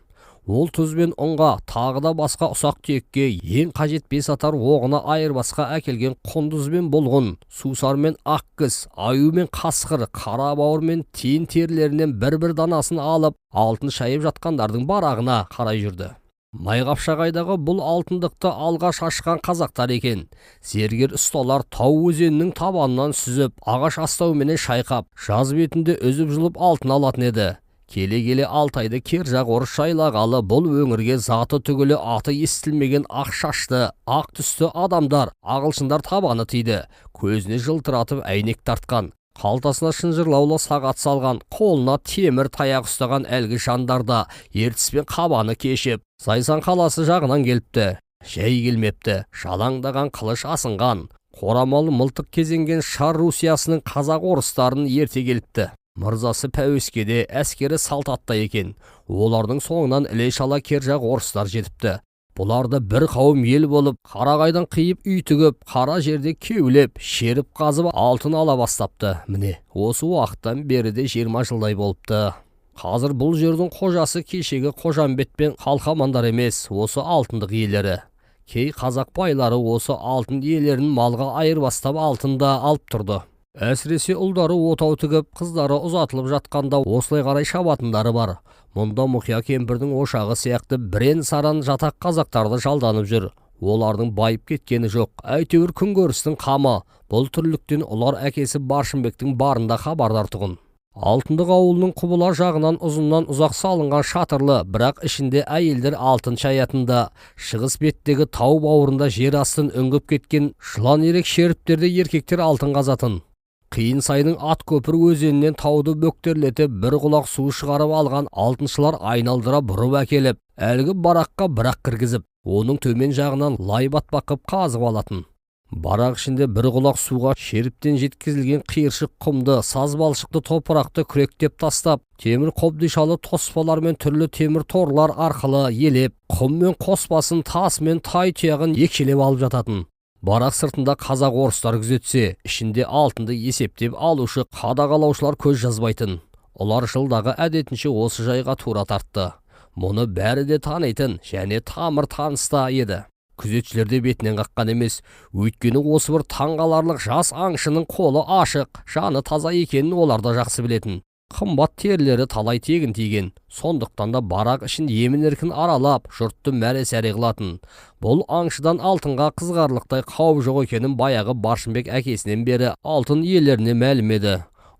Ол тұз бен ұнға, тағы да басқа ұсақ түйекке, ең қажет бес атар оғына айырбасқа әкелген құндыз бен бұлғын, сусар мен ақкіс, аю мен қасқыр, қара бауыр мен тиін терілерінен бір-бір данасын алып, алтын шайып жатқандардың барағына қарай жүрді. Майқапшағайдағы бұл алтындықты алғаш ашқан қазақтар екен. Зергер ұсталар тау өзенінің табанынан сүзіп, ағаш астауменен шайқап, жаз бетінде үзіп-жұлып алтын алатын еді. Келе-келе Алтайды кер жақ орыс жайлағалы бұл өңірге заты түгілі аты естілмеген ақ шашты, ақ түсті адамдар, ағылшындар табаны тиді. Көзіне жылтыратып әйнек тартқан, қалтасына шынжырлаулы сағат салған, қолына темір таяқ ұстаған әлгі жандар да Ертіс пен Қабаны кешіп, Зайсан қаласы жағынан келіпті. Жай келмепті, жалаңдаған қылыш асынған, қорамалы мылтық кезенген Шар Русиясының қазақ орыстарын ерте келіпті. Мырзасы пәуескеде, әскері салт атта екен. Олардың соңынан іле-шала кержақ орыстар жетіпті. Бұларды бір қауым ел болып, қарағайдан қиып үй тігіп, қара жерде кеулеп, шеріп қазып алтын ала бастапты. Міне, осы уақыттан бері де 20 жылдай болыпты. Қазір бұл жердің қожасы кешегі Қожамбет пен Қалқамандар емес, осы алтындық иелері. Кей қазақ байлары осы алтын иелерін малға айырбастап алтын да алып тұрды. Әсіресе ұлдары отау тігіп, қыздары ұзатылып жатқанда осылай қарай шабатындары бар. Мұнда Мұқия кемпірдің ошағы сияқты бірен-саран жатақ қазақтарды жалданып жүр. Олардың байып кеткені жоқ, әйтеуір күнкөрістің қамы. Бұл тірліктен ұлар әкесі Баршынбектің барында хабардар тұғын. Алтындық ауылының құбыла жағынан ұзыннан ұзақ салынған шатырлы, бірақ ішінде әйелдер алтын шаятында, шығыс беттегі тау бауырында жер астын үңгіп кеткен жылан ерек шеріптерде еркектер алтын қазатын. Қиын сайдың ат көпір өзенінен тауды бөктерлетіп бір құлақ су шығарып алған алтыншылар айналдыра бұрып әкеліп, әлгі бараққа бірақ кіргізіп, оның төмен жағынан лай батпақ қып қазып алатын. Барақ ішінде бір құлақ суға шеріптен жеткізілген қиыршық құмды, саз балшықты топырақты күректеп тастап, темір қобдишалы тоспалар мен түрлі темір торлар арқылы елеп, құм мен қоспасын, тас мен тай тұяғын екшелеп алып жататын. Барақ сыртында қазақ орыстар күзетсе, ішінде алтынды есептеп алушы қадағалаушылар көз жазбайтын. Олар жылдағы әдетінше осы жайға тура тартты. Мұны бәрі де танитын және тамыр таныста еді. Күзетшілер де бетінен қаққан емес, өйткені осы бір таңғаларлық жас аңшының қолы ашық, жаны таза екенін олар да жақсы білетін. Қымбат терілері талай тегін тиген, сондықтан да барақ ішін емін-еркін аралап, жұртты мәре-сәре қылатын. Бұл аңшыдан алтынға қызғарлықтай қауіп жоқ екенін баяғы Баршынбек әкесінен бері алтын иелеріне мәлім еді.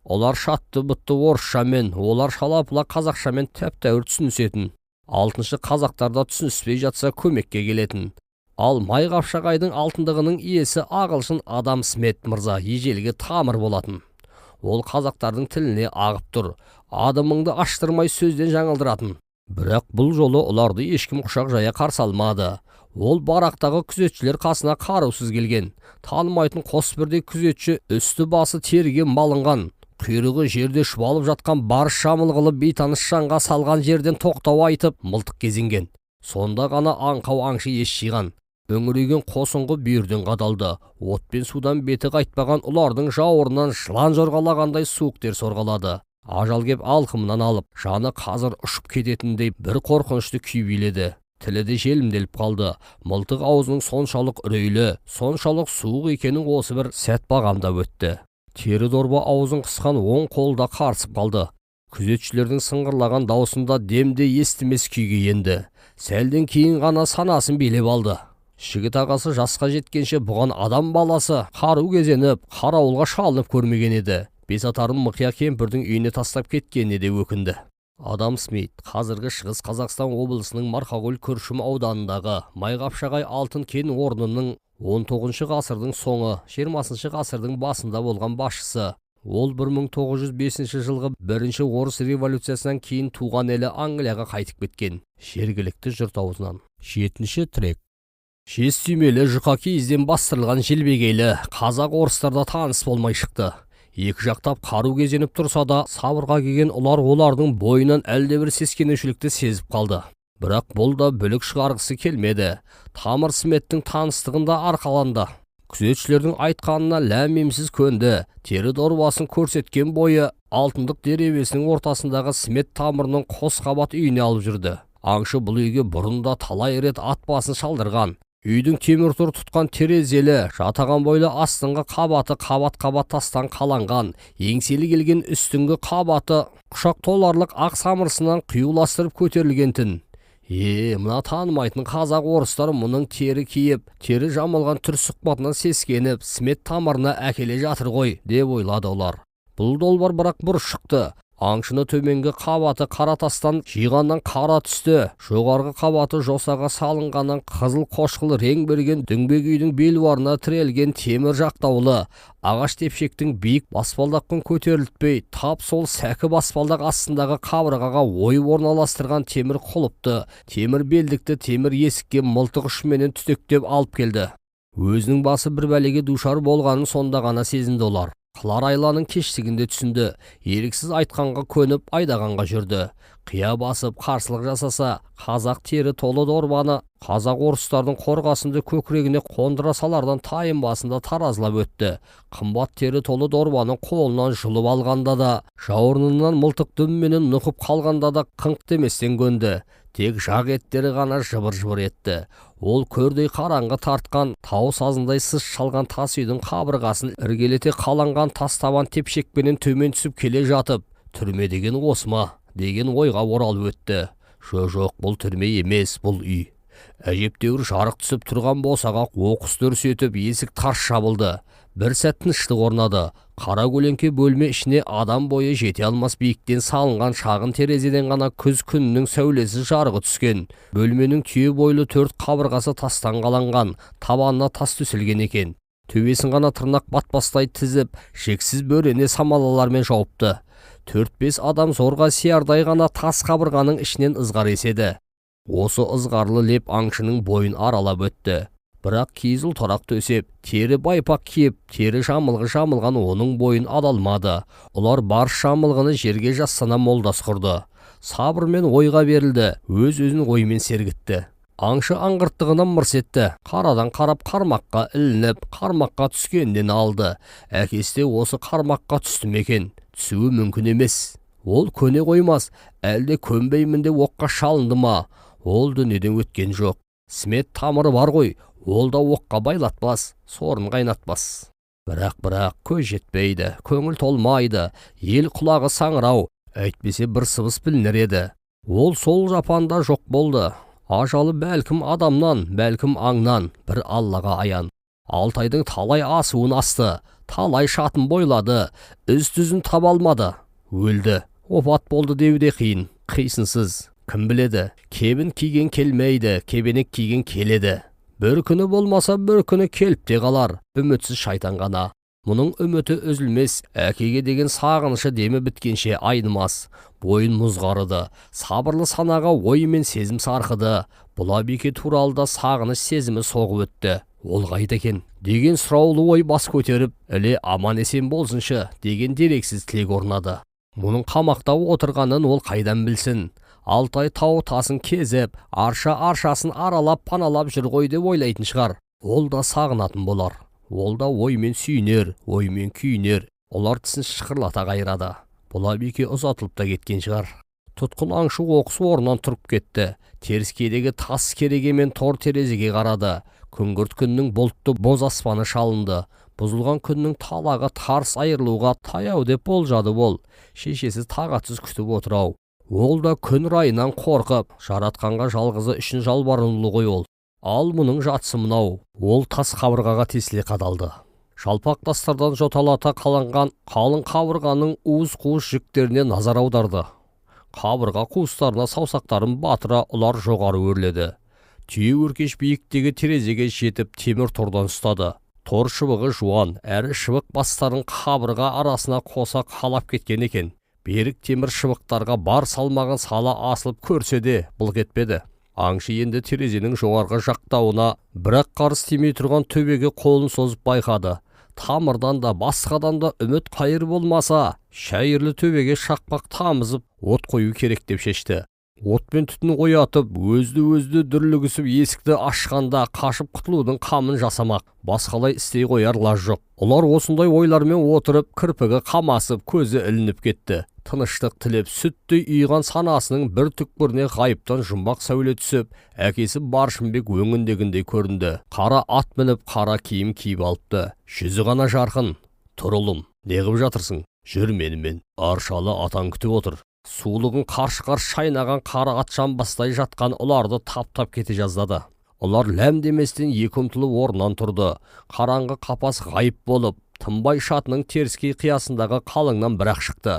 Олар шатты-бұтты орысшамен, олар шала-пұла қазақшамен тәп-тәуір түсінісетін. Алтыншы қазақтар да түсініспей жатса көмекке келетін. Ал Майқапшағайдың алтындығының иесі ағылшын Адам Смит мырза ежелгі тамыр болатын. Ол қазақтардың тіліне ағып тұр, адымыңды аштырмай сөзден жаңылдыратын. Бірақ бұл жолы оларды ешкім құшақ жая қарсы алмады. Ол барақтағы күзетшілер қасына қарусыз келген. Танымайтын қос бірдей күзетші үсті басы теріге малынған, құйрығы жерде шұбалып жатқан барыс жамылғылы бейтаныс жанға салған жерден тоқтау айтып, мылтық кезенген. Сонда ғана аңқау аңшы ес жиған. Үңірейген қосыңғы бүйірден қадалды. От пен судан беті қайтпаған ұлардың жауырынан жылан жорғалағандай суық тер сорғалады. Ажал кеп алқымынан алып, жаны қазір ұшып кететіндей бір қорқынышты күй биледі. Тілі де желімделіп қалды. Мылтық аузының соншалық үрейлі, соншалық суық екенін осы бір сәт бағамдап өтті. Тері дорба аузын қысқан оң қолда қарсып қалды. Күзетшілердің сыңғырлаған даусында демде естімес күйге енді. Сәлден кейін ғана санасын билеп алды. Жігіт ағасы жасқа жеткенше бұған адам баласы қару кезеніп, қарауылға шалынып көрмеген еді. Бес атарын Мықия кемпірдің үйіне тастап кеткеніне де өкінді. Адам Смит қазіргі Шығыс Қазақстан облысының Марқакөл Күршім ауданындағы Майқапшағай алтын кен орнының 19 ғасырдың соңы, 20 ғасырдың басында болған басшысы. Ол 1905 жылғы бірінші орыс революциясынан кейін туған елі Англияға қайтып кеткен. Жергілікті жұрт аузынан. 7-ші трек. Жез түймелі жұқа киізден бастырылған желбегейлі қазақ орыстарда таныс болмай шықты. Екі жақтап қару кезеніп тұрса да, сабырға келген ұлар олардың бойынан әлдебір сескенушілікті сезіп қалды. Бірақ бұл да бүлік шығарғысы келмеді. Тамыр Сметтің таныстығында арқаланды. Күзетшілердің айтқанына ләм-мимсіз көнді. Тері дорбасын көрсеткен бойы алтындық деребесінің ортасындағы Смет тамырының қос қабат үйіне алып жүрді. Аңшы бұл үйге бұрын да талай рет ат басын шалдырған. Үйдің темір тұр тұтқан терезелі, жатаған бойлы астыңғы қабаты қабат-қабат тастан қаланған, еңселі келген үстіңгі қабаты құшақ толарлық ақ самырсынан қиюластырып көтерілген-тін. Мына танымайтын қазақ орыстар мұның тері киіп, тері жамылған түр сұхбатынан сескеніп, Смет тамырына әкеле жатыр ғой, деп ойлады олар. Бұл долбар бірақ бұрыс шықты. Аңшыны төменгі қабаты қара тастан жиғаннан қара түсті, жоғарғы қабаты жосаға салынғаннан қызыл қошқыл рең берген дөңбек үйдің белуарына тірелген темір жақтаулы ағаш тепшектің биік баспалдақпен көтерілтпей, тап сол сәкі баспалдақ астындағы қабырғаға ойып орналастырған темір құлыпты, темір белдікті темір есікке мылтық ұшыменен түтектеп алып келді. Өзінің басы бір бәлеге душар болғанын сонда ғана сезінді олар. Қылар айланың кештігінде түсінді, еріксіз айтқанға көніп айдағанға жүрді. Қия басып қарсылық жасаса, қазақ тері толы дорбаны қазақ орыстардың қорғасынды көкірегіне қондыра салардан тайын басында таразылап өтті. Қымбат тері толы дорбаны қолынан жұлып алғанда да, жауырынынан мылтық дүмменен нұқып қалғанда да қыңқ деместен көнді. Тек жақ еттері ғана жыбыр-жыбыр етті. Ол көрдей қараңғы тартқан, тау сазындай сыз шалған тас үйдің қабырғасын іргелете қаланған тас табан тепшекпенен төмен түсіп келе жатып, түрме деген осы ма деген ойға оралып өтті. Жоқ, бұл түрме емес, бұл үй. Әжептәуір жарық түсіп тұрған босаға оқыс дүрс етіп есік тарс жабылды. Бір сәт тыныштық орнады. Қара көлеңке бөлме ішіне адам бойы жете алмас биіктен салынған шағын терезеден ғана күз күнінің сәулесі жарығы түскен. Бөлменің түйе бойлы төрт қабырғасы тастан қаланған, табанына тас төселген екен. Төбесін ғана тырнақ батпастай тізіп, жексіз бөрене самалалармен жауыпты. 4-5 адам зорға сиярдай ғана тас қабырғаның ішінен ызғар еседі. Осы ызғарлы леп аңшының бойын аралап өтті. Бірақ киіз ұлтарақ төсеп, тері байпақ киіп, тері жамылғы жамылған оның бойын ала алмады. Олар бар жамылғыны жерге жастана молдас құрды. Сабырмен ойға берілді, өз-өзін оймен сергітті. Аңшы аңғырттығынан мырс етті. Қарадан қарап қармаққа ілініп, қармаққа түскеннен алды. Әкесі де осы қармаққа түсті ме екен? Түсуі мүмкін емес. Ол көне қоймас, әлде көнбеймін деп оққа шалынды ма? Ол дүниеден өткен жоқ. Смет тамыры бар ғой, ол да оққа байлатпас, сорын қайнатпас. Бірақ көз жетпейді, көңіл толмайды, ел құлағы саңырау, әйтпесе бір сыбыс білінер еді. Ол сол жапанда жоқ болды. Ажалы бәлкім адамнан, бәлкім аңнан, бір Аллаға аян. Алтайдың талай асуын асты, талай шатын бойлады, із-түзін таба алмады. Өлді, опат болды деу де қиын, қисынсыз. Кім біледі, кебін киген келмейді, кебенек киген келеді. Бір күні болмаса бір күні келіп те қалар, үмітсіз шайтан ғана. Мұның үміті үзілмес, әкеге деген сағынышы демі біткенше айнымас. Бойын мұз қарыды, сабырлы санаға ой мен сезім сарқыды. Бұлабике туралы да сағыныш сезімі соғып өтті. Ол қайда екен деген сұраулы ой бас көтеріп, іле аман-есен болсыншы деген дерексіз тілек орнады. Мұның қамақта отырғанын ол қайдан білсін? Алтай тау тасын кезіп, арша-аршасын аралап паналап жүр ғой деп ойлайтын шығар. Ол да сағынатын болар. Ол да оймен сүйінер, оймен күйінер. Олар тісін шықырлата қайрады. Бұлабике ұзатылып та кеткен шығар. Тұтқын аңшы оқыс орнынан тұрып кетті. Теріскедегі тас кереге мен тор терезеге қарады. Күңгірт күннің бұлтты боз аспаны шалынды. Бұзылған күннің талағы тарс айырылуға таяу деп болжады ол. Шешесі тағатсыз күтіп отыр-ау. Ол да күн райынан қорқып, жаратқанға жалғызы үшін жалбарынулы ғой ол. Ал мұның жатысы мынау. Ол тас қабырғаға тесіле қадалды. Жалпақ тастардан жоталата қаланған қалың қабырғаның уыз-қуыс жіктеріне назар аударды. Қабырға қуыстарына саусақтарын батыра ұлар жоғары өрледі. Түйе өркеш биіктегі терезеге жетіп темір тордан ұстады. Тор шыбығы жуан, әрі шыбық бастарын қабырға арасына қоса қалап кеткен екен. Берік темір шыбықтарға бар салмағын сала асылып көрсе де былқ етпеді. Аңшы енді терезенің жоғарғы жақтауына бірақ қарыс тимей тұрған төбеге қолын созып байқады. Тамырдан да басқадан да үміт қайыр болмаса, шәйірлі төбеге шақпақ тамызып от қою керек деп шешті. Отпен түтін оятып, өзді-өзді дүрлігісіп есікті ашқанда қашып құтылудың қамын жасамақ, басқалай істей қояр лаж жоқ. Олар осындай ойлармен отырып, кірпігі қамасып, көзі ілініп кетті. Тыныштық тілеп, сүттей ұйыған санасының бір түкпіріне ғайыптан жұмбақ сәуле түсіп, әкесі Баршынбек өңіндегіндей көрінді. Қара ат мініп, қара киім киіп алыпты. Жүзі ғана жарқын. Тұр ұлым, не қып жатырсың? Жүр менімен. Аршалы атаң күтіп отыр. Сулығын қарш-қарш шайнаған қара ат жамбастай жатқан ұларды таптап кете жаздады. Ұлар ләм деместен екі ұмтылып орнынан тұрды. Қараңғы қапас ғайып болып, Тынбай шатының теріскей қиясындағы қалыңнан бірақ шықты.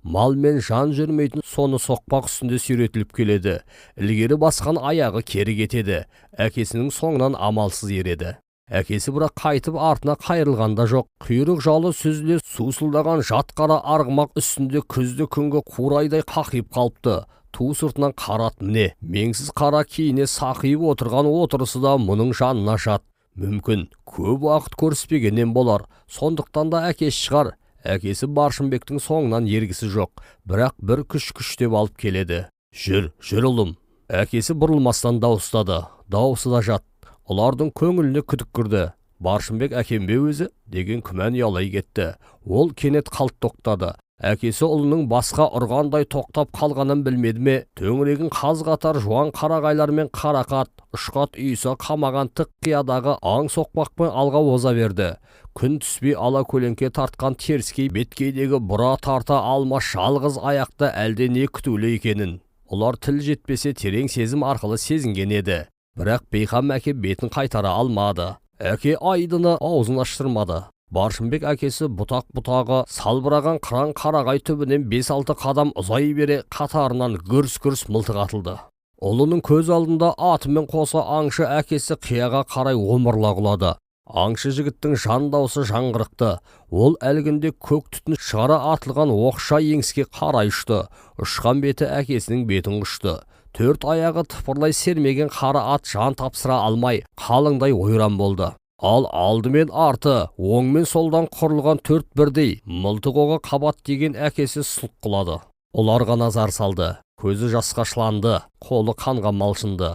Мал мен жан жүрмейтін соны соқпақ үстінде сүйретіліп келеді. Ілгері басқан аяғы кері кетеді. Әкесінің соңынан амалсыз ереді. Әкесі бірақ қайтып артына қайырылған да жоқ. Құйрық жалы сүзіле сусылдаған жат қара арғымақ үстінде күзді күнгі қурайдай қақиып қалыпты. Ту сыртынан қара ат міне, меңсіз қара киіне сақиып отырған отырысы да мұның жанына жат. Мүмкін көп уақыт көріспегеннен болар. Сондықтан да әкесі шығар. Әкесі Баршынбектің соңынан ергісі жоқ, бірақ бір күш күштеп алып келеді. Жүр, жүр ұлым. Әкесі бұрылмастан дауыстады. Дауысы да жат. Олардың көңіліне күдік кірді. Баршынбек әкем бе өзі деген күмән ұялай кетті. Ол кенет қалт тоқтады. Әкесі ұлының басқа ұрғандай тоқтап қалғанын білмеді ме? Төңірегін қаз қатар жуан қарағайлар мен қарақат, ұшқат үйісі қамаған тық қиядағы аң соқпақпен алға оза берді. Күн түспей ала көлеңке тартқан теріскей беткейдегі бұра тарта алмас жалғыз аяқты әлде не күтулі екенін. Олар тіл жетпесе терең сезім арқылы сезінген еді. Бірақ бейқам әке бетін қайтара алмады. Әке айдыны аузын аштырмады. Баршынбек әкесі бұтақ-бұтағы салбыраған қыран қарағай түбінен 5-6 қадам ұзай бере қатарынан гүрс-гүрс мылтық атылды. Ұлының көз алдында атымен қоса аңшы әкесі қияға қарай омырыла құлады. Аңшы жігіттің жан даусы жаңғырықты. Ол әлгінде көк түтін шығара атылған оқша еңіске қарай ұшты. Ұшқан беті әкесінің бетін құшты. Төрт аяғы тыпырлай сермеген қара ат жан тапсыра алмай, қалыңдай ойран болды. Ал алды мен арты, оң мен солдан құрылған төрт бірдей, мылтық оғы қабат деген әкесі сұлқ құлады. Ұларға назар салды, көзі жасқа шыланды, қолы қанға малшынды.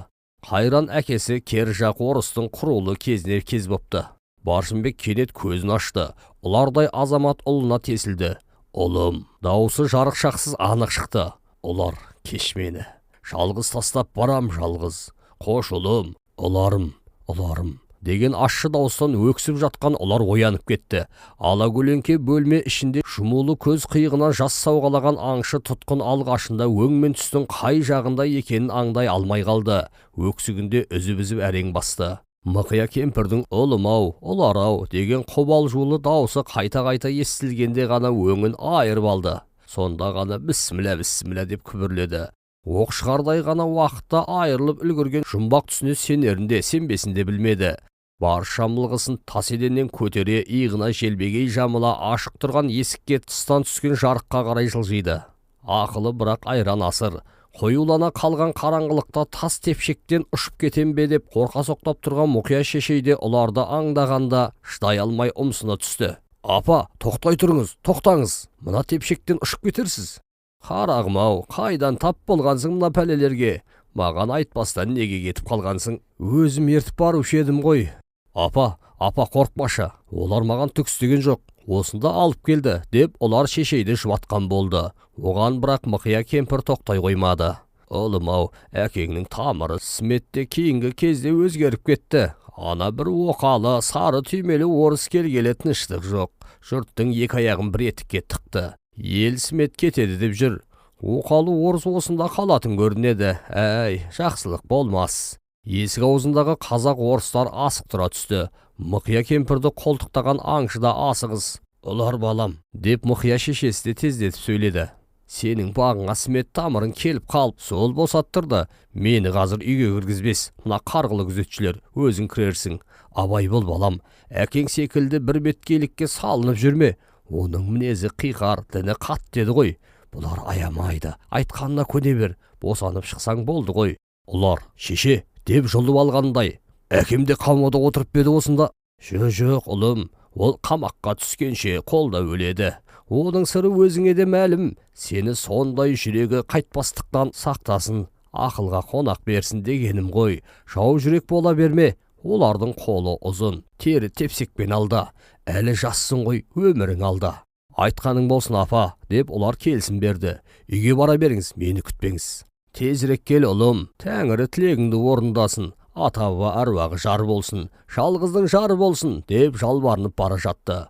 Қайран әкесі кер жақ орыстың құрулы кезіне кез бопты. Баршынбек кенет көзін ашты, ұлардай азамат ұлына тесілді. Ұлым, даусы жарықшақсыз анық шықты. Ұлар, кеш мені. Жалғыз тастап барам жалғыз. Қош ұлым, ұларым, ұларым деген ащы дауыстан өксіп жатқан ұлар оянып кетті. Ала көлеңке бөлме ішінде жұмулы көз қиығынан жас сауғалаған аңшы тұтқын алғашында өң мен түстің қай жағында екенін аңдай алмай қалды. Өксігінде үзіп-үзіп әрең басты. Мықия кемпірдің ұлым-ау, ұлар-ау деген қобалжулы даусы қайта-қайта естілгенде ғана өңін айырып алды. Сонда ғана бісміллә, бісміллә деп күбірледі. Оқ шығардай ғана уақытта айырылып үлгерген жұмбақ түсіне сенерін де, сенбесін де білмеді. Бар шамылғысын тас еденнен көтере, иығына желбегей жамыла ашық тұрған есікке тыстан түскен жарыққа қарай жылжиды. Ақылы бірақ айран асыр. Қоюлана қалған қараңғылықта тас тепшектен ұшып кетем бе деп қорқа соқтап тұрған Мұқия шешей де ұларды аңдағанда шыдай алмай ұмсына түсті. Апа, тоқтай тұрыңыз, тоқтаңыз, мына тепшектен ұшып кетерсіз. Қарағым-ау, қайдан тап болғансың мына пәлелерге? Маған айтпастан неге кетіп қалғансың? Өзім ертіп барушы едім ғой. Апа, апа қорқпашы, олар маған түк істеген жоқ, осында алып келді, деп ұлар шешейді жұбатқан болды. Оған бірақ Мықия кемпір тоқтай қоймады. Ұлым-ау, әкеңнің тамыры Сметте кейінгі кезде өзгеріп кетті. Ана бір оқалы, сары түймелі орыс келгелі тыныштық жоқ. Жұрттың екі аяғын бір етікке тықты. Ел Смет кетеді деп жүр. Оқалы орыс осында қалатын көрінеді. Әй, жақсылық болмас. Есік аузындағы қазақ орыстар асықтыра түсті. Мықия кемпірді қолтықтаған аңшы да асығыз. Ұлар балам, деп Мықия шешесі де тездетіп сөйледі. Сенің бағыңа Смет тамырың келіп қалып, сол босаттырды. Мені қазір үйге кіргізбес, мына қарғылы күзетшілер, өзің кірерсің. Абай бол балам, әкең секілді бір беткейлікке салынып жүрме. Оның мінезі қиқар, діні қат деді ғой. Бұлар аямайды, айтқанына көне бер, босанып шықсаң болды ғой. Ұлар, шеше, деп жұлып алғандай. Әкем де қамауда отырып еді осында. Жоқ, ұлым, ол қамаққа түскенше қолда өледі. Оның сыры өзіңе де мәлім. Сені сондай жүрегі қайтпастықтан сақтасын, ақылға қонақ берсін дегенім ғой. Жау жүрек бола берме, олардың қолы ұзын, тері тепсекпен алда. Әлі жассың ғой, өмірің алда. Айтқаның болсын, апа, деп олар келісім берді. Үйге бара беріңіз, мені күтпеңіз. Тезірек кел, ұлым, тәңірі тілегіңді орындасын, ата-баба әруағы жар болсын, жалғыздың жары болсын, деп жалбарынып бара жатты.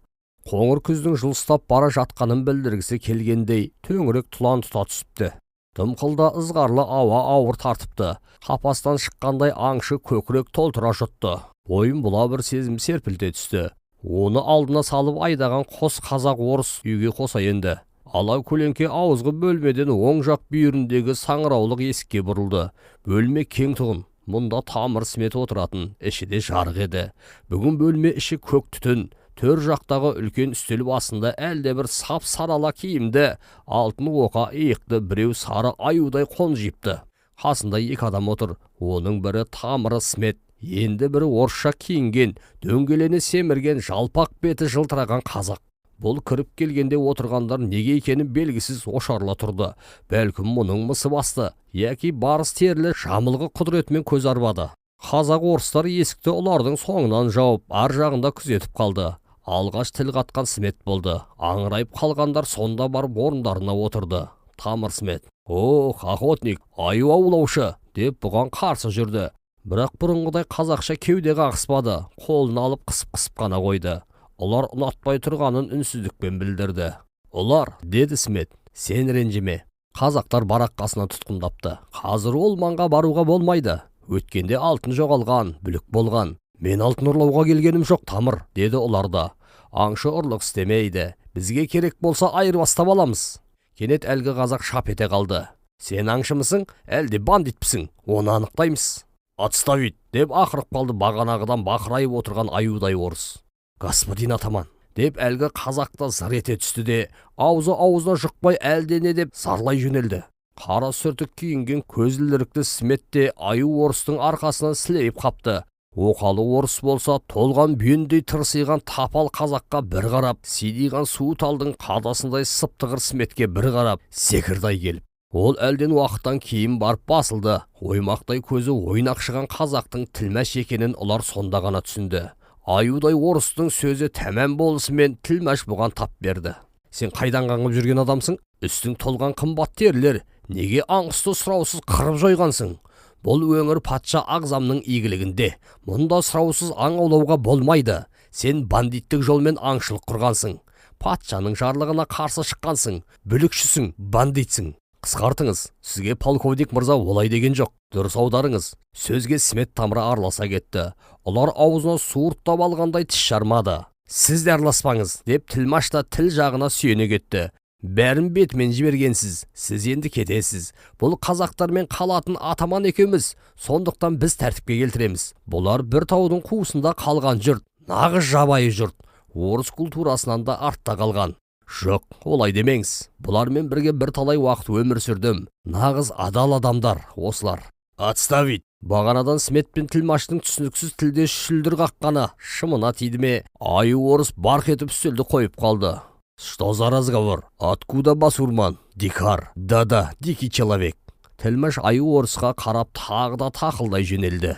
Қоңыр күздің жылыстап бара жатқанын білдіргісі келгендей, төңірек тұлан тұта түсіпті. Дымқылда ызғарлы ауа ауыр тартыпты. Қапастан шыққандай аңшы көкірек толтыра жұтты. Бойын бұла бір сезім серпілте түсті. Оны алдына салып айдаған қос қазақ орыс үйге қоса енді. Ала көлеңке ауызғы бөлмеден оң жақ бүйіріндегі саңыраулық есікке бұрылды. Бөлме кең тұғын. Мұнда тамыр Смет отыратын, іші де жарық еді. Бүгін бөлме іші көк түтін. Төр жақтағы үлкен үстел басында әлде бір сап сарала киімді, алтын оқа иықты біреу сары аюдай қонжипты. Қасында екі адам отыр. Оның бірі тамыры Смет, енді бірі орысша киінген, дөңгелене семірген, жалпақ беті жылтыраған қазақ. Бұл кіріп келгенде отырғандар неге екені белгісіз ошарыла тұрды. Бәлкім мұның мысы басты, яки барыс терілі жамылғы құдіретімен көз арбады. Қазақ орыстар есікті ұлардың соңынан жауып, ар жағында күзетіп қалды. Алғаш тіл қатқан Смет болды. Аңырайып қалғандар сонда барып орындарына отырды. Тамыр Смет: «Ох, охотник, аю аулаушы», деп бұған қарсы жүрді. Бірақ бұрынғыдай қазақша кеуде қағыспады, қолын алып қысып-қысып қана қойды. Ұлар ұнатпай тұрғанын үнсіздікпен білдірді. «Ұлар», деді Смет, «сен ренжіме. Қазақтар барақ қасына тұтқындапты. Қазір ол маңға баруға болмайды. Өткенде алтын жоғалған, бүлік болған. Мен алтын ұрлауға келгенім жоқ, тамыр», деді ұлар да. «Аңшы ұрлық істемейді. Бізге керек болса айырбастап аламыз». Кенет әлгі қазақ шап ете қалды. «Сен аңшымысың, әлде бандитпісің? Оны анықтаймыз». Отставить, деп ақырып қалды бағанағыдан бақырайып отырған аюдай орыс. Господин атаман, деп әлгі қазақ та зыр ете түсті де, аузы аузына жұқпай әлдене деп зарлай жөнелді. Қара сүртік киінген көзілдірікті Смет те аю орыстың арқасынан сілейіп қапты. Оқалы орыс болса, толған бүйендей тырсиған тапал қазаққа бір қарап, сидиған су талдың қадасындай сыптығыр Сметке бір қарап, секірді келіп. Ол әлден уақыттан кейін барып басылды. Оймақтай көзі ойнақшыған қазақтың тілмәш екенін ұлар сонда ғана түсінді. Аюдай орыстың сөзі тәмам болысымен тілмәш бұған тап берді. Сен қайдан қаңғып жүрген адамсың? Үстің толған қымбат терілер, неге аң-құсты сұраусыз қырып жойғансың? Бұл өңір патша ағзамның игілігінде. Мұнда сұраусыз аң аулауға болмайды. Сен бандиттік жолмен аңшылық құрғансың. Патшаның жарлығына қарсы шыққансың. Бүлікшісің, бандитсің. Қысқартыңыз, сізге полковник мырза олай деген жоқ. Дұрыс аударыңыз. Сөзге Смет тамыры араласа кетті. Олар аузына суырттап алғандай тіс жармады. Сіз де араласпаңыз, деп тілмаш та тіл жағына сүйене кетті. Бәрін бетімен жібергенсіз, сіз енді кетесіз. Бұл қазақтармен қалатын атаман екеуміз, сондықтан біз тәртіпке келтіреміз. Бұлар бір таудың қуысында қалған жұрт, нағыз жабайы жұрт. Орыс культурасынан да артта қалған. Жоқ, олай демеңіз. Бұлармен бірге бір талай уақыт өмір сүрдім. Нағыз адал адамдар осылар. Отставить! Бағанадан Смет пен тілмаштың түсініксіз тілде шүлдір қаққаны шымына тиді ме, аю орыс барқ етіп үстелді қойып қалды. Что за разговор? Откуда басурман? Дикарь. Да-да, дикий человек. Тілмаш аю орысқа қарап тағы да тақылдай жөнелді.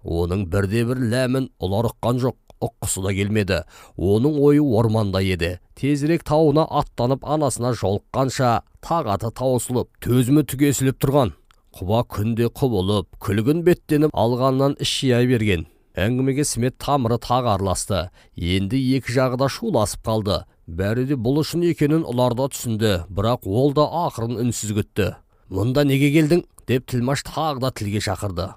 Оның бірде-бір ләмін ұлар ұққан жоқ, ұққысы да келмеді. Оның ойы орманда еді. Тезірек тауына аттанып анасына жолыққанша тағаты таусылып, төзімі түгесіліп тұрған. Құба күнде құбылып, күлгін беттеніп алғаннан іш жия берген. Әңгімеге Смет тамыры тағы араласты. Енді екі жағы да шуласып қалды. Бәрі де бұл үшін екенін ұлар да түсінді, бірақ ол да ақырын үнсіз күтті. Мұнда неге келдің? Деп тілмаш тағы да тілге шақырды.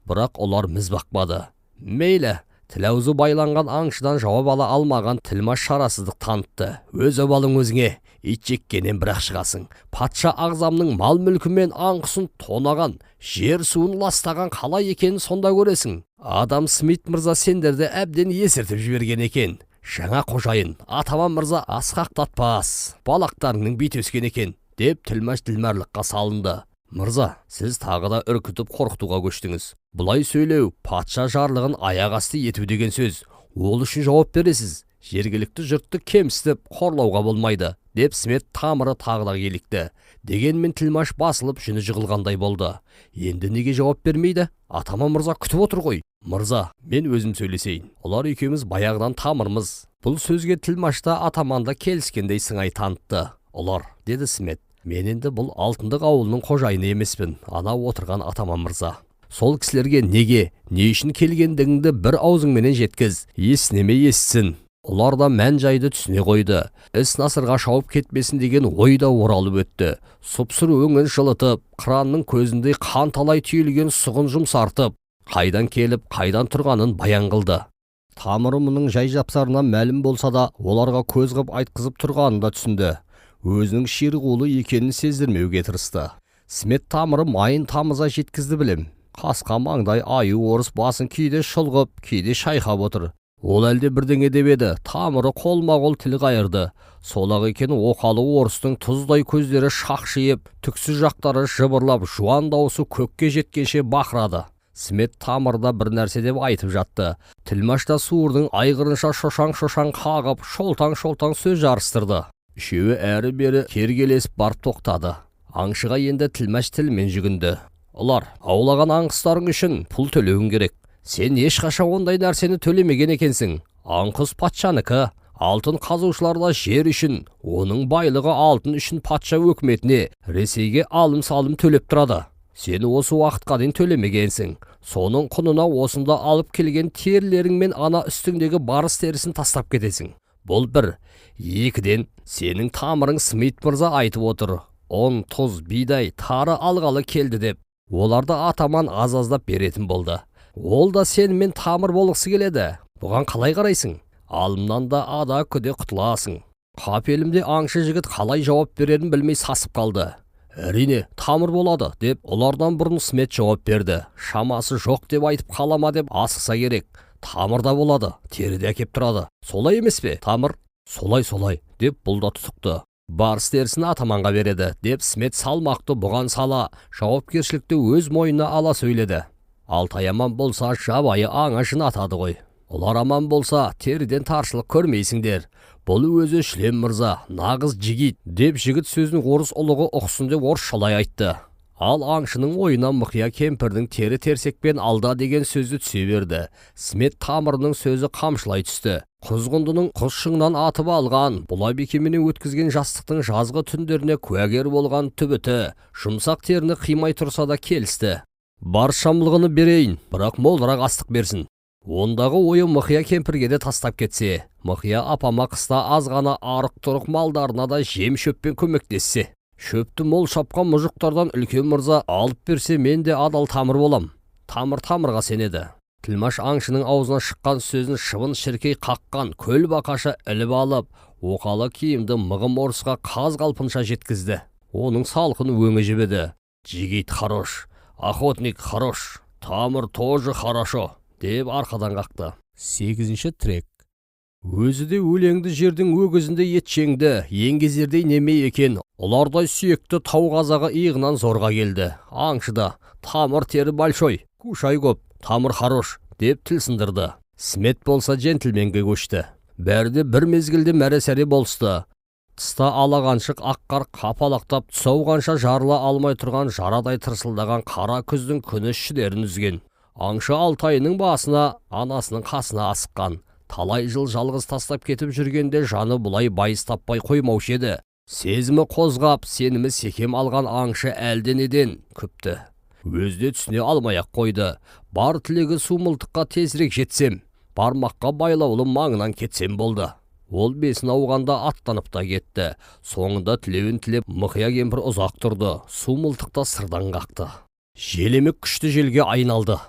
Бірақ олар міз бақпады. Мейлі, тіл аузы байланған аңшыдан жауап ала алмаған тілмаш шарасыздық танытты. Өз обалың өзіңе, ит жеккеннен бірақ шығасың. Патша ағзамның мал-мүлкі мен аң-құсын тонаған, жер суын ластаған қалай екенін сонда көресің. Адам Смит мырза сендерді әбден есіртіп жіберген екен. Жаңа қожайын, атаман мырза асқақтатпас, балақтарыңның бит өскен екен, деп тілмаш ділмәрлыққа салынды. Мырза, сіз тағы да үркітіп қорқытуға көштіңіз. Бұлай сөйлеу, патша жарлығын аяқ асты ету деген сөз. Ол үшін жауап бересіз. Жергілікті жұртты кемсітіп, қорлауға болмайды, деп Смет тамыры тағы да елікті. Дегенмен тілмаш басылып, жүні жығылғандай болды. Енді неге жауап бермейді? Атаман мырза күтіп отыр ғой. Мырза, мен өзім сөйлесейін. Олар екеуміз баяғыдан тамырмыз. Бұл сөзге тілмашта атаманда келіскендей сыңай танытты. Олар, деді Смет, мен енді бұл Алтындық ауылының қожайыны емеспін, ана отырған атаман мырза. Сол кісілерге неге, не үшін келгендігіңді бір аузыңменен жеткіз, есінеме естісін. Олар да мән жайды түсіне қойды. Іс насырға шауып кетпесін деген ой да оралып өтті. Сұпсыр өңін жылытып, қыранның көзіндей қанталай түйілген сұғын жұмсартып, қайдан келіп, қайдан тұрғанын баян қылды. Тамыры мұның жай жапсарынан мәлім болса да, оларға көз қып айтқызып тұрғанын да түсінді. Өзінің ширығулы екенін сездірмеуге тырысты. Смет тамыры майын тамыза жеткізді білем. Қасқа маңдай аю орыс басын кейде шұлғып, кейде шайқап отыр. Ол әлде бірдеңе деп еді, тамыры қолма-қол тіл қайырды. Солақ екен оқалы орыстың тұздай көздері шақшиып, түксіз жақтары жыбырлап, жуан даусы көкке жеткенше бақырады. Смет тамырда бір нәрсе деп айтып жатты. Тілмаш та суырдың айғырынша шошаң-шошаң қағып, шолтаң-шолтаң сөз жарыстырды. Үшеуі әрі-бері кергелесіп барып тоқтады. Аңшыға енді тілмаш тілмен жүгінді. Ұлар, аулаған аң-құстарың үшін пұл төлеуің керек. Сен ешқашан ондай нәрсені төлемеген екенсің. Аң-құс патшаныкі. Алтын қазушылар да жер үшін, оның байлығы алтын үшін патша өкіметіне, Ресейге алым-салым төлеп тұрады. Сен осы уақытқа дейін төлемегенсің. Соның құнына осында алып келген терілерің мен ана үстіңдегі барыс терісін тастап кетесің. Бұл бір. Екіден, сенің тамырың Смит мырза айтып отыр. Он, тұз, бидай, тары алғалы келді деп. Оларды атаман аз-аздап беретін болды. Ол да сенімен тамыр болғысы келеді. Бұған қалай қарайсың? Алымнан да ада күде құтыласың. Қапелімде аңшы жігіт қалай жауап берерін білмей сасып қалды. Әрине, тамыр болады, деп олардан бұрын Смет жауап берді. Шамасы жоқ деп айтып қалама деп асықса керек. Тамыр да болады, тері де әкеп тұрады. Солай емес пе, тамыр? Солай, солай, деп бұл да тұтықты. Барыс терісін атаманға береді, деп Смет салмақты бұған сала, жауапкершілікті өз мойнына ала сөйледі. Алтай аман болса, жабайы аңы атады ғой. Олар аман болса, теріден таршылық көрмейсіңдер. Бұл өзі Шүлен мырза, нағыз жігіт, деп жігіт сөзін орыс ұлығы ұқсын деп орысшалай айтты. Ал аңшының ойына Мықия кемпірдің тері терсекпен алда деген сөзі түсе берді. Смет тамырының сөзі қамшылай түсті. Құзғындының құс шыңнан атып алған, Бұлабикеменен өткізген жастықтың жазғы түндеріне куәгер болған түбіті, жұмсақ теріні қимай тұрса да келісті. Бар шамлығыны берейін, бірақ молырақ астық берсін. Ондағы ойы Мықия кемпірге де тастап кетсе, Мықия апама қыста аз ғана арық-тұрық малдарына да жем шөппен көмектессе. Шөпті мол шапқан мұжықтардан үлкен мырза алып берсе, мен де адал тамыр болам. Тамыр тамырға сенеді. Тілмаш аңшының аузынан шыққан сөзін шыбын шіркей қаққан көл бақаша іліп алып, оқалы киімді мығым орысқа қаз қалпынша жеткізді. Оның салқын өңі жібіді. Жігіт хорош, охотник хорош, тамыр тоже хорошо, деп арқадан қақты. 8-ші трек. Өзі де өлеңді жердің өгізінде етшеңді, еңгезердей неме екен, ұлардай сүйекті тау қазағы иығынан зорға келді. Аңшы да, тамыр тері большой, кушай көп, тамыр хорош, деп тіл сындырды. Смет болса джентльменге көшті. Бәрі де бір мезгілде мәре-сәре болысты. Тыста алағаншық ақ қар қапалақтап, тұсауғанша жарыла алмай тұрған жарадай тырсылдаған қара күздің күні шідерін үзген. Аңшы Алтайының басына, анасының қасына асыққан. Талай жыл жалғыз тастап кетіп жүргенде жаны бұлай байыз таппай қоймаушы еді. Сезімі қозғап, сенімі секем алған аңшы әлденеден күпті. Өзі де түсіне алмай-ақ қойды. Бар тілегі су мылтыққа тезірек жетсем, бармаққа байлаулы маңынан кетсем болды. Ол бесін ауғанда аттанып та кетті. Соңында тілеуін тілеп Мықия кемпір ұзақ тұрды. Су мылтықта сырдан қақты. Желемік күшті желге айналды.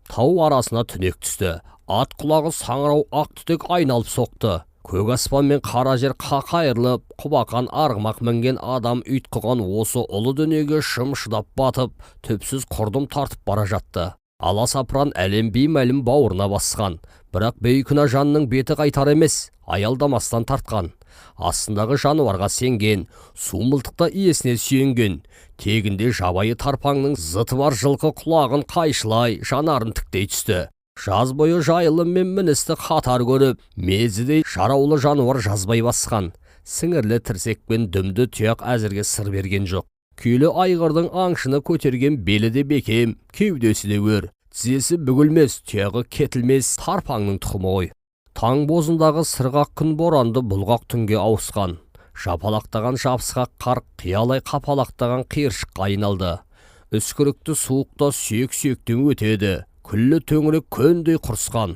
Тау арасына түнек түсті. Ат құлағы саңырау ақ түтек айналып соқты. Көк аспан мен қара жер қақайырылып, құбақан арғымақ мінген адам ұйтқыған осы ұлы дүниеге шым шыдап батып, түпсіз құрдым тартып бара жатты. Аласапыран әлем беймәлім бауырына басқан. Бірақ бейкүнә жанның беті қайтар емес, аялдамастан тартқан. Астындағы жануарға сенген, су мылтықта иесіне сүйенген. Тегінде жабайы тарпаңның зыты бар жылқы құлағын қайшылай, жанарын тіктей түсті. Жаз бойы жайылым мен міністі қатар көріп, мезідей жараулы жануар жазбай басқан. Сіңірлі тірсек пен дүмді тұяқ әзірге сыр берген жоқ. Күйлі айғырдың аңшыны көтерген белі де бекем, кеудесі де өр. Тізесі бүгілмес, тұяғы кетілмес тарпаңның тұқымы ғой. Таң бозындағы сырғақ күн боранды бұлғақ түнге ауысқан. Жапалақтаған жабысқақ қар қиялай қапалақтаған қиыршыққа айналды. Үскірікті суықта сүйек-сүйектен өтеді. Күллі төңірек көндей құрысқан.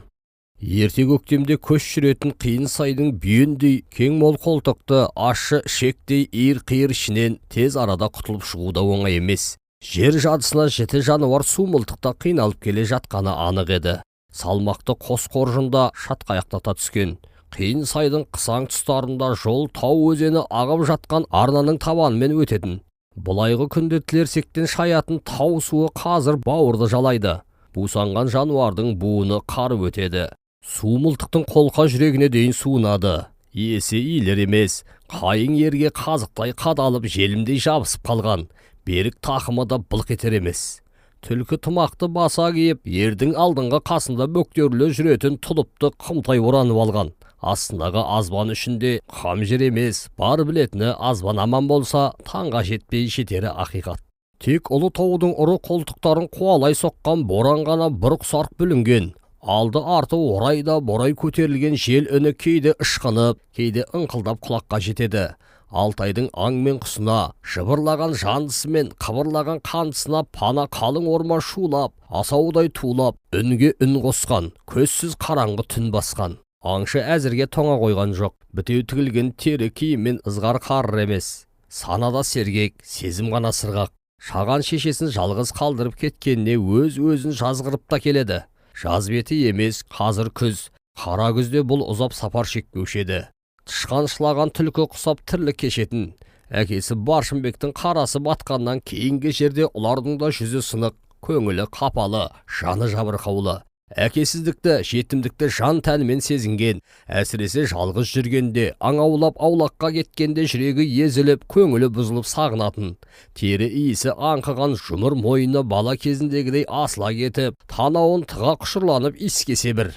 Ерте көктемде көш жүретін қиын сайдың бүйендей кең мол қолтықты ащы ішектей иір-қиыр ішінен тез арада құтылып шығу да оңай емес. Жер жадысына жіті жануар су мылтықта қиналып келе жатқаны анық еді. Салмақты қос қоржында шатқаяқтата түскен. Қиын сайдың қысаң тұстарында жол тау өзені ағып жатқан арнаның табанымен өтетін. Бұлайғы күнде тілерсектен шаятын тау суы қазір бауырды жалайды. Бусанған жануардың буыны қарып өтеді. Су мылтықтың қолқа жүрегіне дейін суынады. Иесі иілер емес, қайың ерге қазықтай қадалып желімдей жабысып қалған. Берік тақымы да былқ етер емес. Түлкі тымақты баса киіп, ердің алдыңғы қасында бөктерілі жүретін тұлыпты қымтай оранып алған. Астындағы азбан ішінде қам жер емес, бар білетіні азбан аман болса, таңға жетпей жетері ақиқат. Тек ұлы таудың ұры қолтықтарын қуалай соққан боран ғана бұрқ-сарқ бүлінген. Алды арты орай да борай көтерілген жел үні кейде ышқынып, кейде ыңқылдап құлаққа жетеді. Алтайдың аң мен құсына, жыбырлаған жандысы мен қыбырлаған қандысына пана қалың орман шулап, асаудай тулап, үнге үн қосқан, көзсіз қараңғы түн басқан. Аңшы әзірге тоңа қойған жоқ. Бітеу тігілген тері киіммен ызғар қарыр емес. Санада сергек, сезім ғана сырғақ. Шаған шешесін жалғыз қалдырып кеткеніне өз-өзін жазғырып та келеді. Жаз беті емес, қазір күз. Қара күзде бұл ұзап сапар шекпеуші еді. Тышқан шылаған түлкі құсап тірлік кешетін. Әкесі Баршынбектің қарасы батқаннан кейінгі жерде ұлардың да жүзі сынық, көңілі қапалы, жаны жабырқаулы. Әкесіздікті, жетімдікті жан тәнімен сезінген, әсіресе жалғыз жүргенде, аң аулап аулаққа кеткенде жүрегі езіліп, көңілі бұзылып сағынатын. Тері иісі аңқыған жұмыр мойыны бала кезіндегідей асыла кетіп, танауын тыға құшырланып иіскесе бір.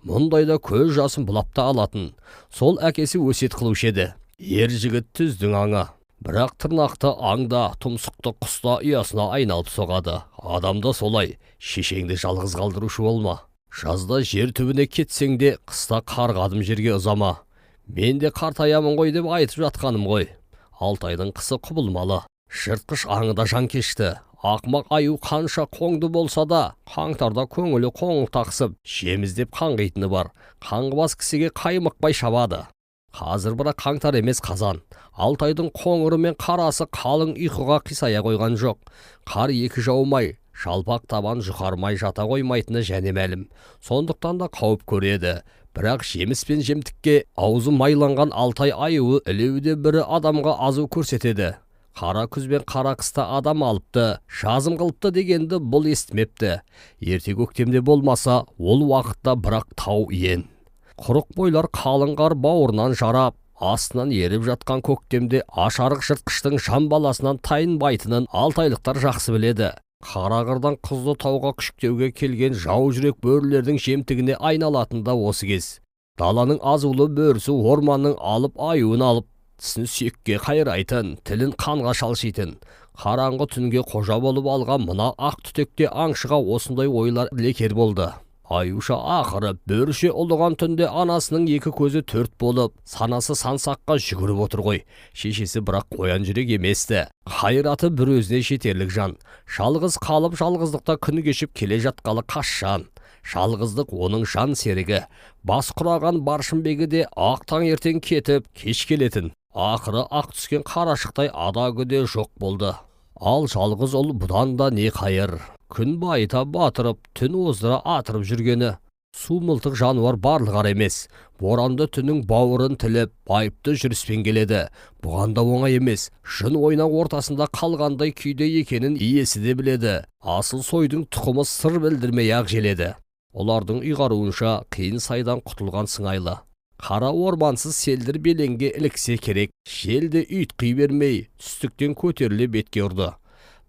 Мұндайда көз жасын бұлап та алатын. Сол әкесі өсиет қылушы еді. Ер жігіт түздің аңы. Бірақ тырнақты аңда, тұмсықты құста ұясына айналып соғады. Адам да солай, шешеңді жалғыз қалдырушы болма. Жазда жер түбіне кетсең де, қыста қарғадым жерге ұзама. Мен де қартаямын ғой деп айтып жатқаным ғой. Алтайдың қысы құбылмалы. Жыртқыш аңы да жан кешті. Ақмақ аю қанша қоңды болса да, қаңтарда көңілі қоңылтақсып, жем іздеп қаңғитыны бар. Қаңғыбас кісіге қаймықпай шабады. Қазір бірақ қаңтар емес қазан. Алтайдың қоңыры мен қарасы қалың ұйқыға қисая қойған жоқ. Қар екі жаумай, жалпақ табан жұқармай жата қоймайтыны және мәлім. Сондықтан да қауіп көреді. Бірақ жеміс пен жемтікке аузы майланған Алтай аюы ілеуде бірі адамға азу көрсетеді. Қара күз бен қара қыста адам алыпты, жазым қылыпты дегенді бұл естімепті. Ерте көктемде болмаса, ол уақытта бірақ тау иен. Құрық бойлар қалың қар бауырынан жарап, астынан еріп жатқан көктемде аш-арық жыртқыштың жан баласынан тайынбайтынын алтайлықтар жақсы біледі. Қарақырдан қызды тауға күшіктеуге келген жау жүрек бөрілердің жемтігіне айналатын да осы кез. Даланың азулы бөрісі орманның алып аюын алып, тісін сүйекке қайрайтын, тілін қанға шалшитын. Қараңғы түнге қожа болып алған мына ақ түтекте аңшыға осындай ойлар лекер болды. Аюша ақыры бөріше ұлыған түнде анасының екі көзі төрт болып, санасы сан саққа жүгіріп отыр ғой. Шешесі бірақ қоян жүрек еместі. Қайраты бір өзіне жетерлік жан. Жалғыз қалып жалғыздықта күн кешіп келе жатқалы қашан. Жалғыздық оның жан серігі. Бас құраған Баршынбегі де ақ таңертең кетіп, кеш келетін. Ақыры ақ түскен қарашықтай ада күде жоқ болды. Ал жалғыз ұл бұдан да не қайыр. Күн байыта батырып, түн оздыра атырып жүргені. Су мылтық жануар барлығар емес. Боранды түннің бауырын тіліп, байыпты жүріспен келеді. Бұған да оңай емес. Жын ойнақ ортасында қалғандай күйде екенін иесі де біледі. Асыл сойдың тұқымы сыр білдірмей-ақ желеді. Олардың ұйғаруынша қиын сайдан құтылған сыңайлы. Қара ормансыз селдір белеңге іліксе керек. Жел де ұйтқи бермей, түстіктен көтеріле бетке ұрды.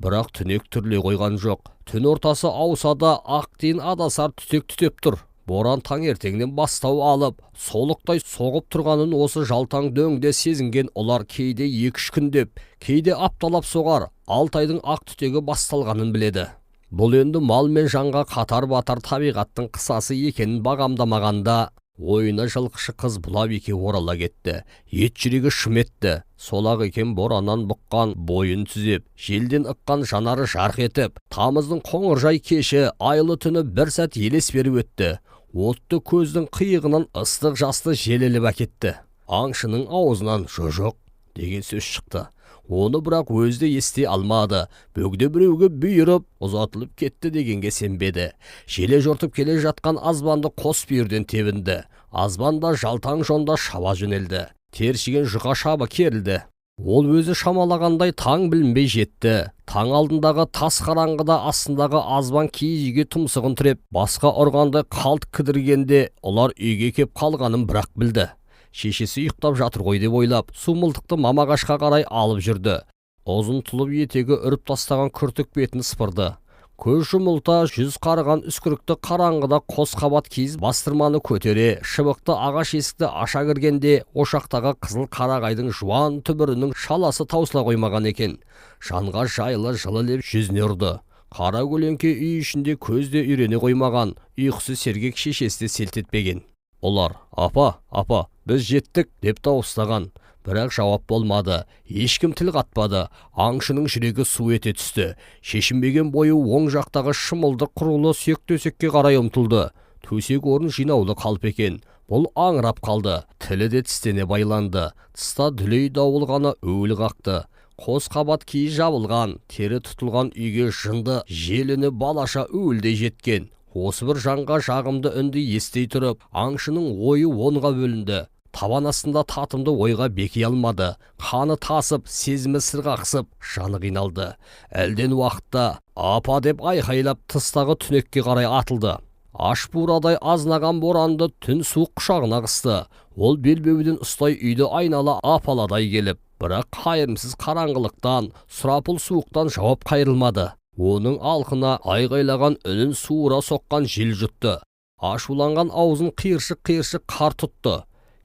Бірақ түнек түрлей қойған жоқ. Түн ортасы ауса да ақ тиын адасар түтек түтеп тұр. Боран таңертеңнен бастау алып, солықтай соғып тұрғанын осы жалтаң дөңде сезінген ұлар кейде 2-3 күндеп, кейде апталап соғар, Алтайдың ақ түтегі басталғанын біледі. Бұл енді мал мен жанға қатар батар табиғаттың қысасы екенін бағамдамағанда, ойына жылқышы қыз Бұлабике орала кетті. Ет жүрегі шым етті. Солақ екен бораннан бұққан бойын түзеп, желден ыққан жанары жарқ етіп, тамыздың қоңыржай кеші айлы түні бір сәт елес беріп өтті. Отты көздің қиығынан ыстық жасты желеліп әкетті. Аңшының аузынан «Жо-жоқ» деген сөз шықты. Оны бірақ өзі де ести алмады. Бөгде біреуге бұйырып, ұзатылып кетті дегенге сенбеді. Желе жортып келе жатқан азбанды қос бүйірден тебінді. Азбан да жалтаң жонда шаба жөнелді. Тершіген жұқа шабы керілді. Ол өзі шамалағандай таң білінбей жетті. Таң алдындағы тас қараңғыда астындағы азбан киіз үйге тұмсығын тіреп, басқа ұрғандай қалт кідіргенде олар үйге кеп қалғанын бірақ білді. Шешесі ұйықтап жатыр ғой деп ойлап, су мылтықты мамағашқа қарай алып жүрді. Ұзын тұлып етегі үріп тастаған күртік бетін сыпырды. Көз жұмылта жүз қарыған үскірікті қараңғыда қос қабат киіз бастырманы көтере, шыбықты ағаш есікті аша кіргенде ошақтағы қызыл қарағайдың жуан түбірінің шаласы таусыла қоймаған екен. Жанға жайлы жылы леп жүзіне ұрды. Қара көлеңке үй ішінде көз де үйрене қоймаған, ұйқысы сергек шешесі де селт етпеген. Олар, «Апа, апа, біз жеттік» деп дауыстаған. Бірақ жауап болмады. Ешкім тіл қатпады. Аңшының жүрегі су ете түсті. Шешінбеген бойы оң жақтағы шымылдық құрулы сүйек төсекке қарай ұмтылды. Төсек орын жинаулы қалып екен. Бұл аңырап қалды. Тілі де тістене байланды. Тыста дүлей дауыл ғана уіл қақты. Қос қабат киіз жабылған, тері тұтылған үйге жынды желіні балаша уілдей жеткен. Осы бір жанға жағымды үнді естей тұрып, аңшының ойы онға бөлінді. Табан астында татымды ойға беки алмады. Қаны тасып, сезімі сырғақсып, жаны қиналды. Әлден уақытта «Апа!» деп айқайлап, тыстағы түнекке қарай атылды. Аш бурадай азынаған боранды түн суық құшағына қысты. Ол белбеуден ұстай үйді айнала апаладай келіп, бірақ қайырымсыз қараңғылықтан, сұрапыл суықтан жауап қайырылмады. Оның алқына айғайлаған үнін суыра соққан жел жұтты. Ашуланған аузын қиыршық-қиыршық қар тұтты.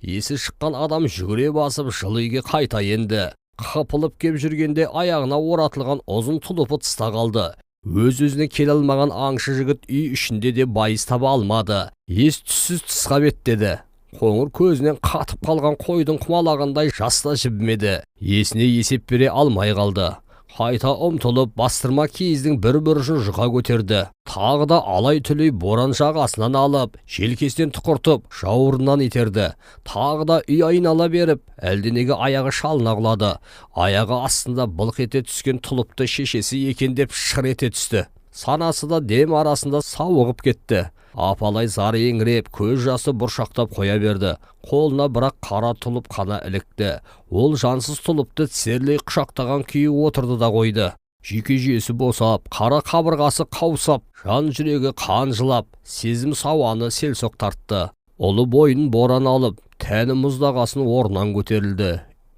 Есі шыққан адам жүгіре басып жылы үйге қайта енді. Қыпылып кеп жүргенде аяғына оратылған ұзын тұлыпы тыста қалды. Өз-өзіне келе алмаған аңшы жігіт үй ішінде де байыз таба алмады. Ес түссіз тысқа беттеді. Қоңыр көзінен қатып қалған қойдың құмалағындай жас та жібімеді. Есіне есеп бере алмай қалды. Қайта ұмтылып, бастырма киіздің бір бұрышын жұқа көтерді. Тағы да алай-түлей боран жағасынан алып, желкесінен тұқыртып, жауырыннан итерді. Тағы да үй айнала беріп, әлденеге аяғы шалына құлады. Аяғы астында былқ ете түскен тұлыпты шешесі екен деп шыр ете түсті. Санасы да дем арасында сауығып кетті. Апалай зар еңіреп, көз жасы бұршақтап қоя берді. Қолына бірақ қара тұлып қана ілікті. Ол жансыз тұлыпты тізерлей құшақтаған күйі отырды да қойды. Жүйке жүйесі босап, қара қабырғасы қаусап, жан жүрегі қан жылап, сезім сауаны селсоқ тартты. Ұлы бойын боран алып, тәні мұздағасын орнынан көтерілді.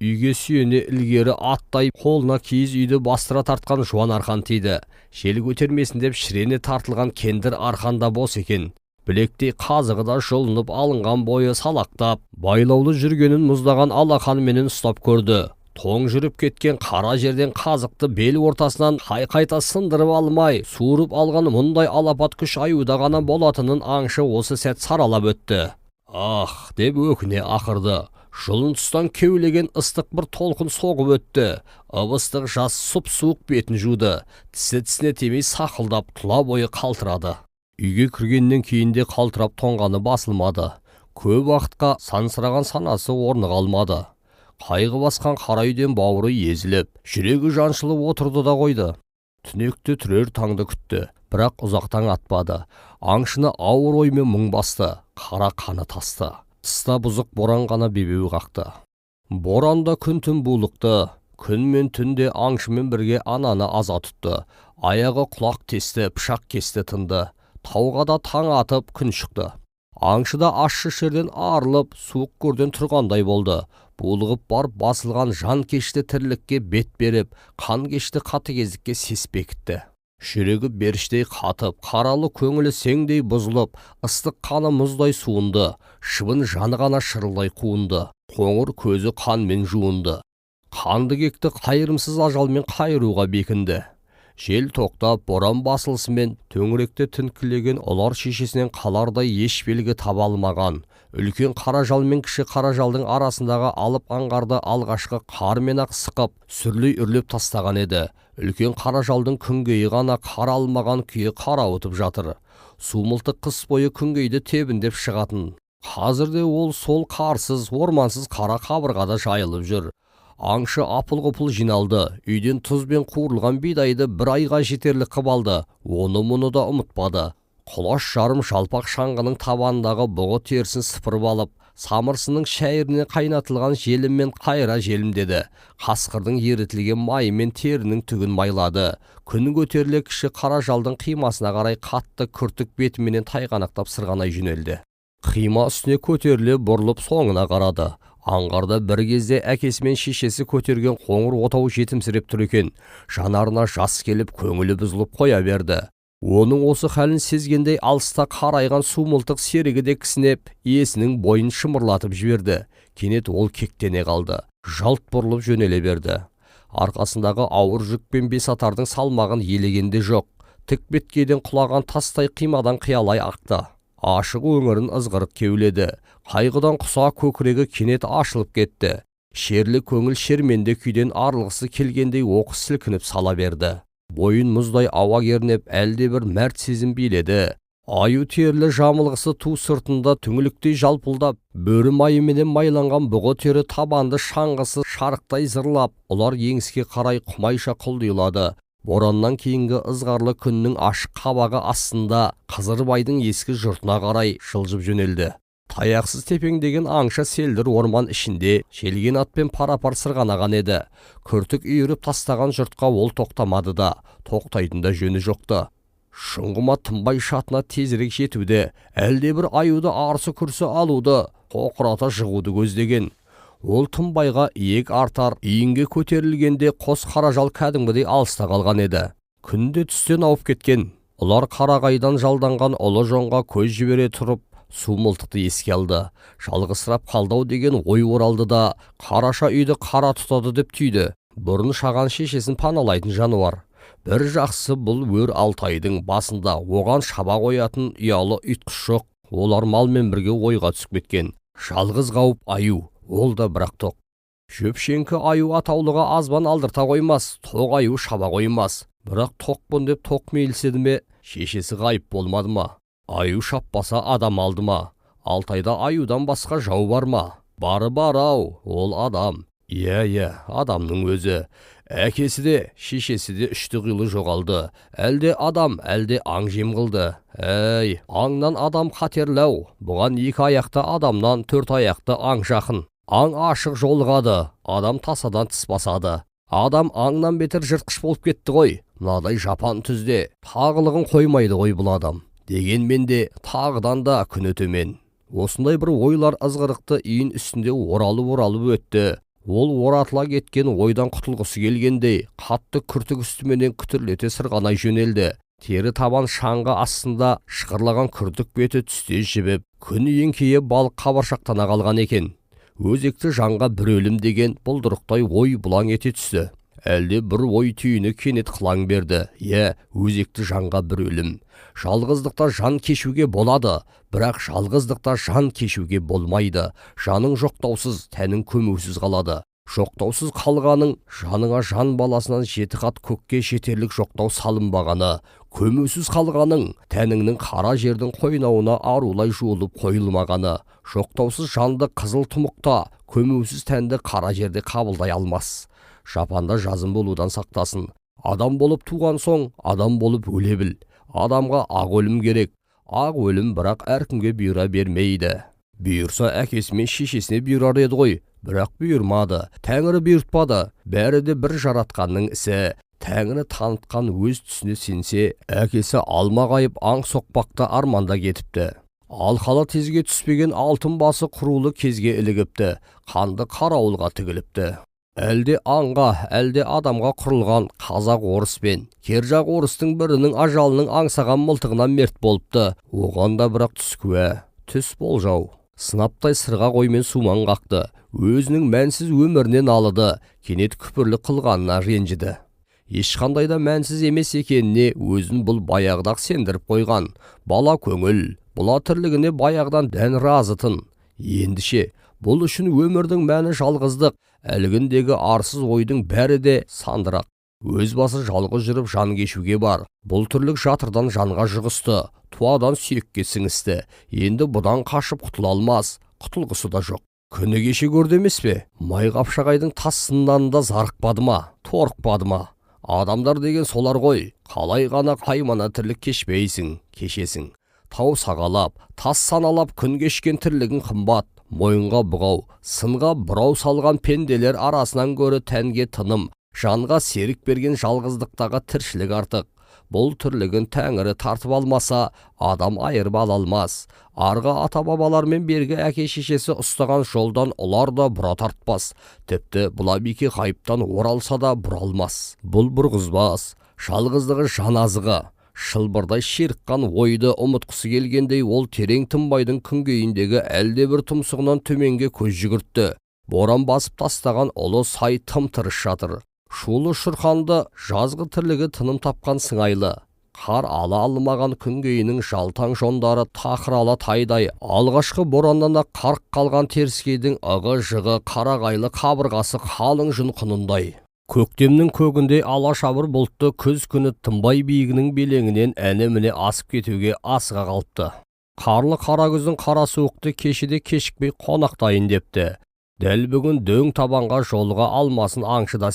Үйге сүйене ілгері аттай қолына киіз үйді бастыра тартқан жуан арқан тиді. Жел көтермесін деп шірене тартылған кендір арқан да бос екен. Білектей қазығы да жұлынып алынған бойы салақтап, байлаулы жүргенін мұздаған алақанменен ұстап көрді. Тоң жүріп кеткен қара жерден қазықты бел ортасынан қай-қайта сындырып алмай, суырып алған мұндай алапат күш аюда ғана болатынын аңшы осы сәт саралап өтті. «Ах!» деп өкіне ақырды. Жұлын тұстан кеулеген ыстық бір толқын соғып өтті. Ып-ыстық жас сұп-суық бетін жуды. Тісі тісіне тимей сақылдап, тұла бойы қалтырады. Үйге кіргеннен кейін де қалтырап тоңғаны басылмады. Көп уақытқа сансыраған санасы орныға алмады. Қайғы басқан қара үйден бауыры езіліп, жүрегі жаншылып отырды да қойды. Түнекті түрер таңды күтті, бірақ ұзақ таң атпады. Аңшыны ауыр оймен мұң басты, қара қаны тасты. Тыста бұзық боран ғана бебеу қақты. Боранда күн-түн булықты, күн мен түнде аңшымен бірге ананы аза тұтты. Аяғы құлақ тесті, пышақ кесті тынды. Тауға да таң атып күн шықты. Аңшы да ащы шерден арылып, суық көрден тұрғандай болды. Булығып барып басылған жан кешті тірлікке бет беріп, қан кешті қатыгездікке сес бекітті. Жүрегі беріштей қатып, қаралы көңілі сеңдей бұзылып, ыстық қаны мұздай суынды, шыбын жаны ғана шырылдай қуынды, қоңыр көзі қанмен жуынды. Қанды кекті қайырымсыз ажалмен қайыруға бекінді. Жел тоқтап, боран басылысымен төңіректе тінткілеген ұлар шешесінен қалардай еш белгі таба алмаған. Үлкен қара жал мен кіші қара жалдың арасындағы алып аңғарды алғашқы қармен-ақ сықып, сүрлей үрлеп тастаған еді. Үлкен қара жалдың күнгейі ғана қар алмаған күйі қарауытып жатыр. Сумылтық қыс бойы күнгейді тебіндеп шығатын. Қазірде ол сол қарсыз, ормансыз қара қабырғада жайылып жүр. Аңшы апыл-ғұпыл жиналды, үйден тұз бен қуырылған бидайды бір айға жетерлік қып алды, оны-мұны да ұмытпады. Құлаш жарым жалпақ шаңғының табанындағы бұғы терісін сыпырып алып, самырсының шәйіріне қайнатылған желіммен қайыра желімдеді. Қасқырдың ерітілген майымен терінің түгін майлады. Күн көтеріле кіші қара жалдың қимасына қарай қатты күртік бетіменен тайғанақтап сырғанай жөнелді. Қима үстіне көтеріле бұрылып соңына қарады. Аңғарда бір кезде әкесі мен шешесі көтерген қоңыр отау жетімсіреп тұр екен. Жанарына жас келіп, көңілі бұзылып қоя берді. Оның осы халін сезгендей алыста қарайған сумылтық серігі де кісінеп, иесінің бойын шымырлатып жіберді. Кенет ол кектене қалды. Жалт бұрылып жөнеле берді. Арқасындағы ауыр жүк пен бесатардың салмағын елегенде жоқ. Тік беткейден құлаған тастай қимадан қиялай ақты. Ашық өңірін ызғырық кеуледі. Қайғыдан құса көкірегі кенет ашылып кетті. Шерлі көңіл шерменде күйден арылғысы келгендей оқыс сілкініп сала берді. Бойын мұздай ауа кернеп, әлде бір мәрт сезім биледі. Аю терілі жамылғысы ту сыртында түңіліктей жалпылдап, бөрі майыменен майланған бұғы тері табанды шаңғысы шарықтай зырлап, ұлар еңіске қарай құмайша құлдилады. Бораннан кейінгі ызғарлы күннің ашық қабағы астында Қызырбайдың ескі жұртына қарай жылжып жөнелді. Таяқсыз тепеңдеген аңшы селдір орман ішінде желген атпен пара-пар сырғанаған еді. Күртік үйіріп тастаған жұртқа ол тоқтамады да, тоқтайтын да жөні жоқты. Шұңғыма тынбай шатына тезірек жетуді, әлде бір аюды арсы-күрсі алуды, тоқырата жығуды көздеген. Ол Тынбайға иек артар, иінге көтерілгенде қос қаражал кәдімгідей алыста қалған еді. Күнде түстен ауып кеткен. Ұлар қарағайдан жалданған ұлы жоңға көз жібере тұрып, су мылтықты еске алды. Жалғызсырап қалдау деген ой оралды да, қараша үйді қара тұтады деп түйді. Бұрын шаған шешесін паналайтын жануар. Бір жақсы бұл өр Алтайдың басында оған шаба қоятын ұялы ұйтқыш жоқ. Олар малмен бірге ойға түсіп кеткен. Жалғыз қауіп аю, ол да бірақ тоқ. Шөпшеңкі аю атаулыға азбан алдырта қоймас, тоқ аю шаба қоймас. Бірақ тоқпын деп тоқ мейілседі ме, шешесі ғайып болмады ма? Аю шаппаса адам алды ма? Алтайда аюдан басқа жау бар ма? Бары бар ау, ол адам. Иә, адамның өзі. Әкесі де, шешесі де үшті қилы жоғалды. Әлде адам, әлде аң жем қылды. Әй, аңнан адам қатерлі-ау. Бұған екі аяқты адамнан төрт аяқты аң жақын. Аң ашық жолығады, адам тасадан тіс басады. Адам аңнан бетер жыртқыш болып кетті ғой. Мынадай жапан түзде тағылығын қоймайды ғой бұл адам. Дегенмен де тағыдан да күні төмен. Осындай бір ойлар ызғырықты иін үстінде оралып-оралып өтті. Ол оратыла кеткен ойдан құтылғысы келгендей, қатты күртік үстіменен күтірлете сырғанай жөнелді. Тері табан шаңғы астында шықырлаған күртік беті түсте жібіп, күн еңкейе балық қабыршақтана қалған екен. Өзекті жанға бір өлім деген бұлдырықтай ой бұлаң ете түсті. Әлде бір ой түйіні кенет қылаң берді. Иә, өзекті жанға бір өлім. Жалғыздықта жан кешуге болады, бірақ жалғыздықта жан кешуге болмайды. Жаның жоқтаусыз, тәнің көмусіз қалады. Жоқтаусыз қалғаның жаныңа жан баласынан жеті қат көкке жетерлік жоқтау салынбағаны. Көмусіз қалғаның тәніңнің қара жердің қойнауына арулай жуылып қойылмағаны. Жоқтаусыз жанды қызыл тұмықта, көмусіз тәнді қара жерде қабылдай алмас. Жапанда жазым болудан сақтасын. Адам болып туған соң, адам болып өле біл. Адамға ақ өлім керек. Ақ өлім бірақ әркімге бұйыра бермейді. Бұйырса әкесі мен шешесіне бұйырар еді ғой, бірақ бұйырмады. Тәңірі бұйыртпады. Бәрі де бір жаратқанның ісі. Тәңірі танытқан өз түсіне сенсе, әкесі алмағайып аң соқпақта арманда кетіпті. Алқалы тезге түспеген алтын басы құрулы кезге ілігіпті, қанды қарауылға тігіліпті. Әлде аңға, әлде адамға құрылған қазақ орыс пен кержақ орыстың бірінің ажалының аңсаған мылтығынан мерт болыпты. Оған да бірақ түс куә, түс болжау. Сынаптай сырға қоймен сумаң қақты, өзінің мәнсіз өміріне налыды, кенет күпірлік қылғанына ренжіді. Ешқандай да мәнсіз емес екеніне өзін бұл баяғыда-ақ сендіріп қойған. Бала көңіл, бұла тірлігіне баяғыдан дән разытын. Ендіше, бұл үшін өмірдің мәні жалғыздық, әлгіндегі арсыз ойдың бәрі де сандырақ. Өз басы жалғыз жүріп жан кешуге бар. Бұл тірлік жатырдан жанға жұғысты, туадан сүйекке сіңісті. Енді бұдан қашып құтыла алмас, құтылғысы да жоқ. Күні кеше көрді емес пе? Май қапшағайдың тас сыннанында зарықпады ма, торықпады ма? Адамдар деген солар ғой, қалай ғана қаймана тірлік кешпейсің, кешесің. Тау сағалап, тас саналап күн кешкен тірлігің қымбат. Мойынға бұғау, сынға бұрау салған пенделер арасынан көрі тәнге тыным, жанға серік берген жалғыздықтағы тіршілік артық. Бұл тірлігін тәңірі тартып алмаса, адам айырып ала алмас. Арғы ата-бабалар мен бергі әке-шешесі ұстаған жолдан ұлар да бұра тартпас. Тіпті Бұлабике ғайыптан оралса да бұра алмас. Бұл бұрғызбас, жалғыздығы жан азығы. Шылбырдай ширыққан ойды ұмытқысы келгендей ол терең Тынбайдың күнгейіндегі әлде бір тұмсығынан төменге көз жүгіртті. Боран басып тастаған ұлы сай тым-тырыс жатыр. Шулы шұрқанды жазғы тірлігі тыным тапқан сыңайлы. Қар ала алмаған күнгейінің жалтаң жондары тақыр ала тайдай, алғашқы бораннан-ақ қарқ қалған теріскейдің ығы-жығы қарағайлы қабырғасы қалың жүн құнындай. Көктемнің көгіндей ала шабыр бұлтты күз күні Тынбай биігінің белеңінен әне-міне асып кетуге асыға қалыпты. Қарлы қара күздің қара суықты кешеде кешікпей қонақтайын депті. Дәл бүгін дөң табанға жолыға алмасын аңшы да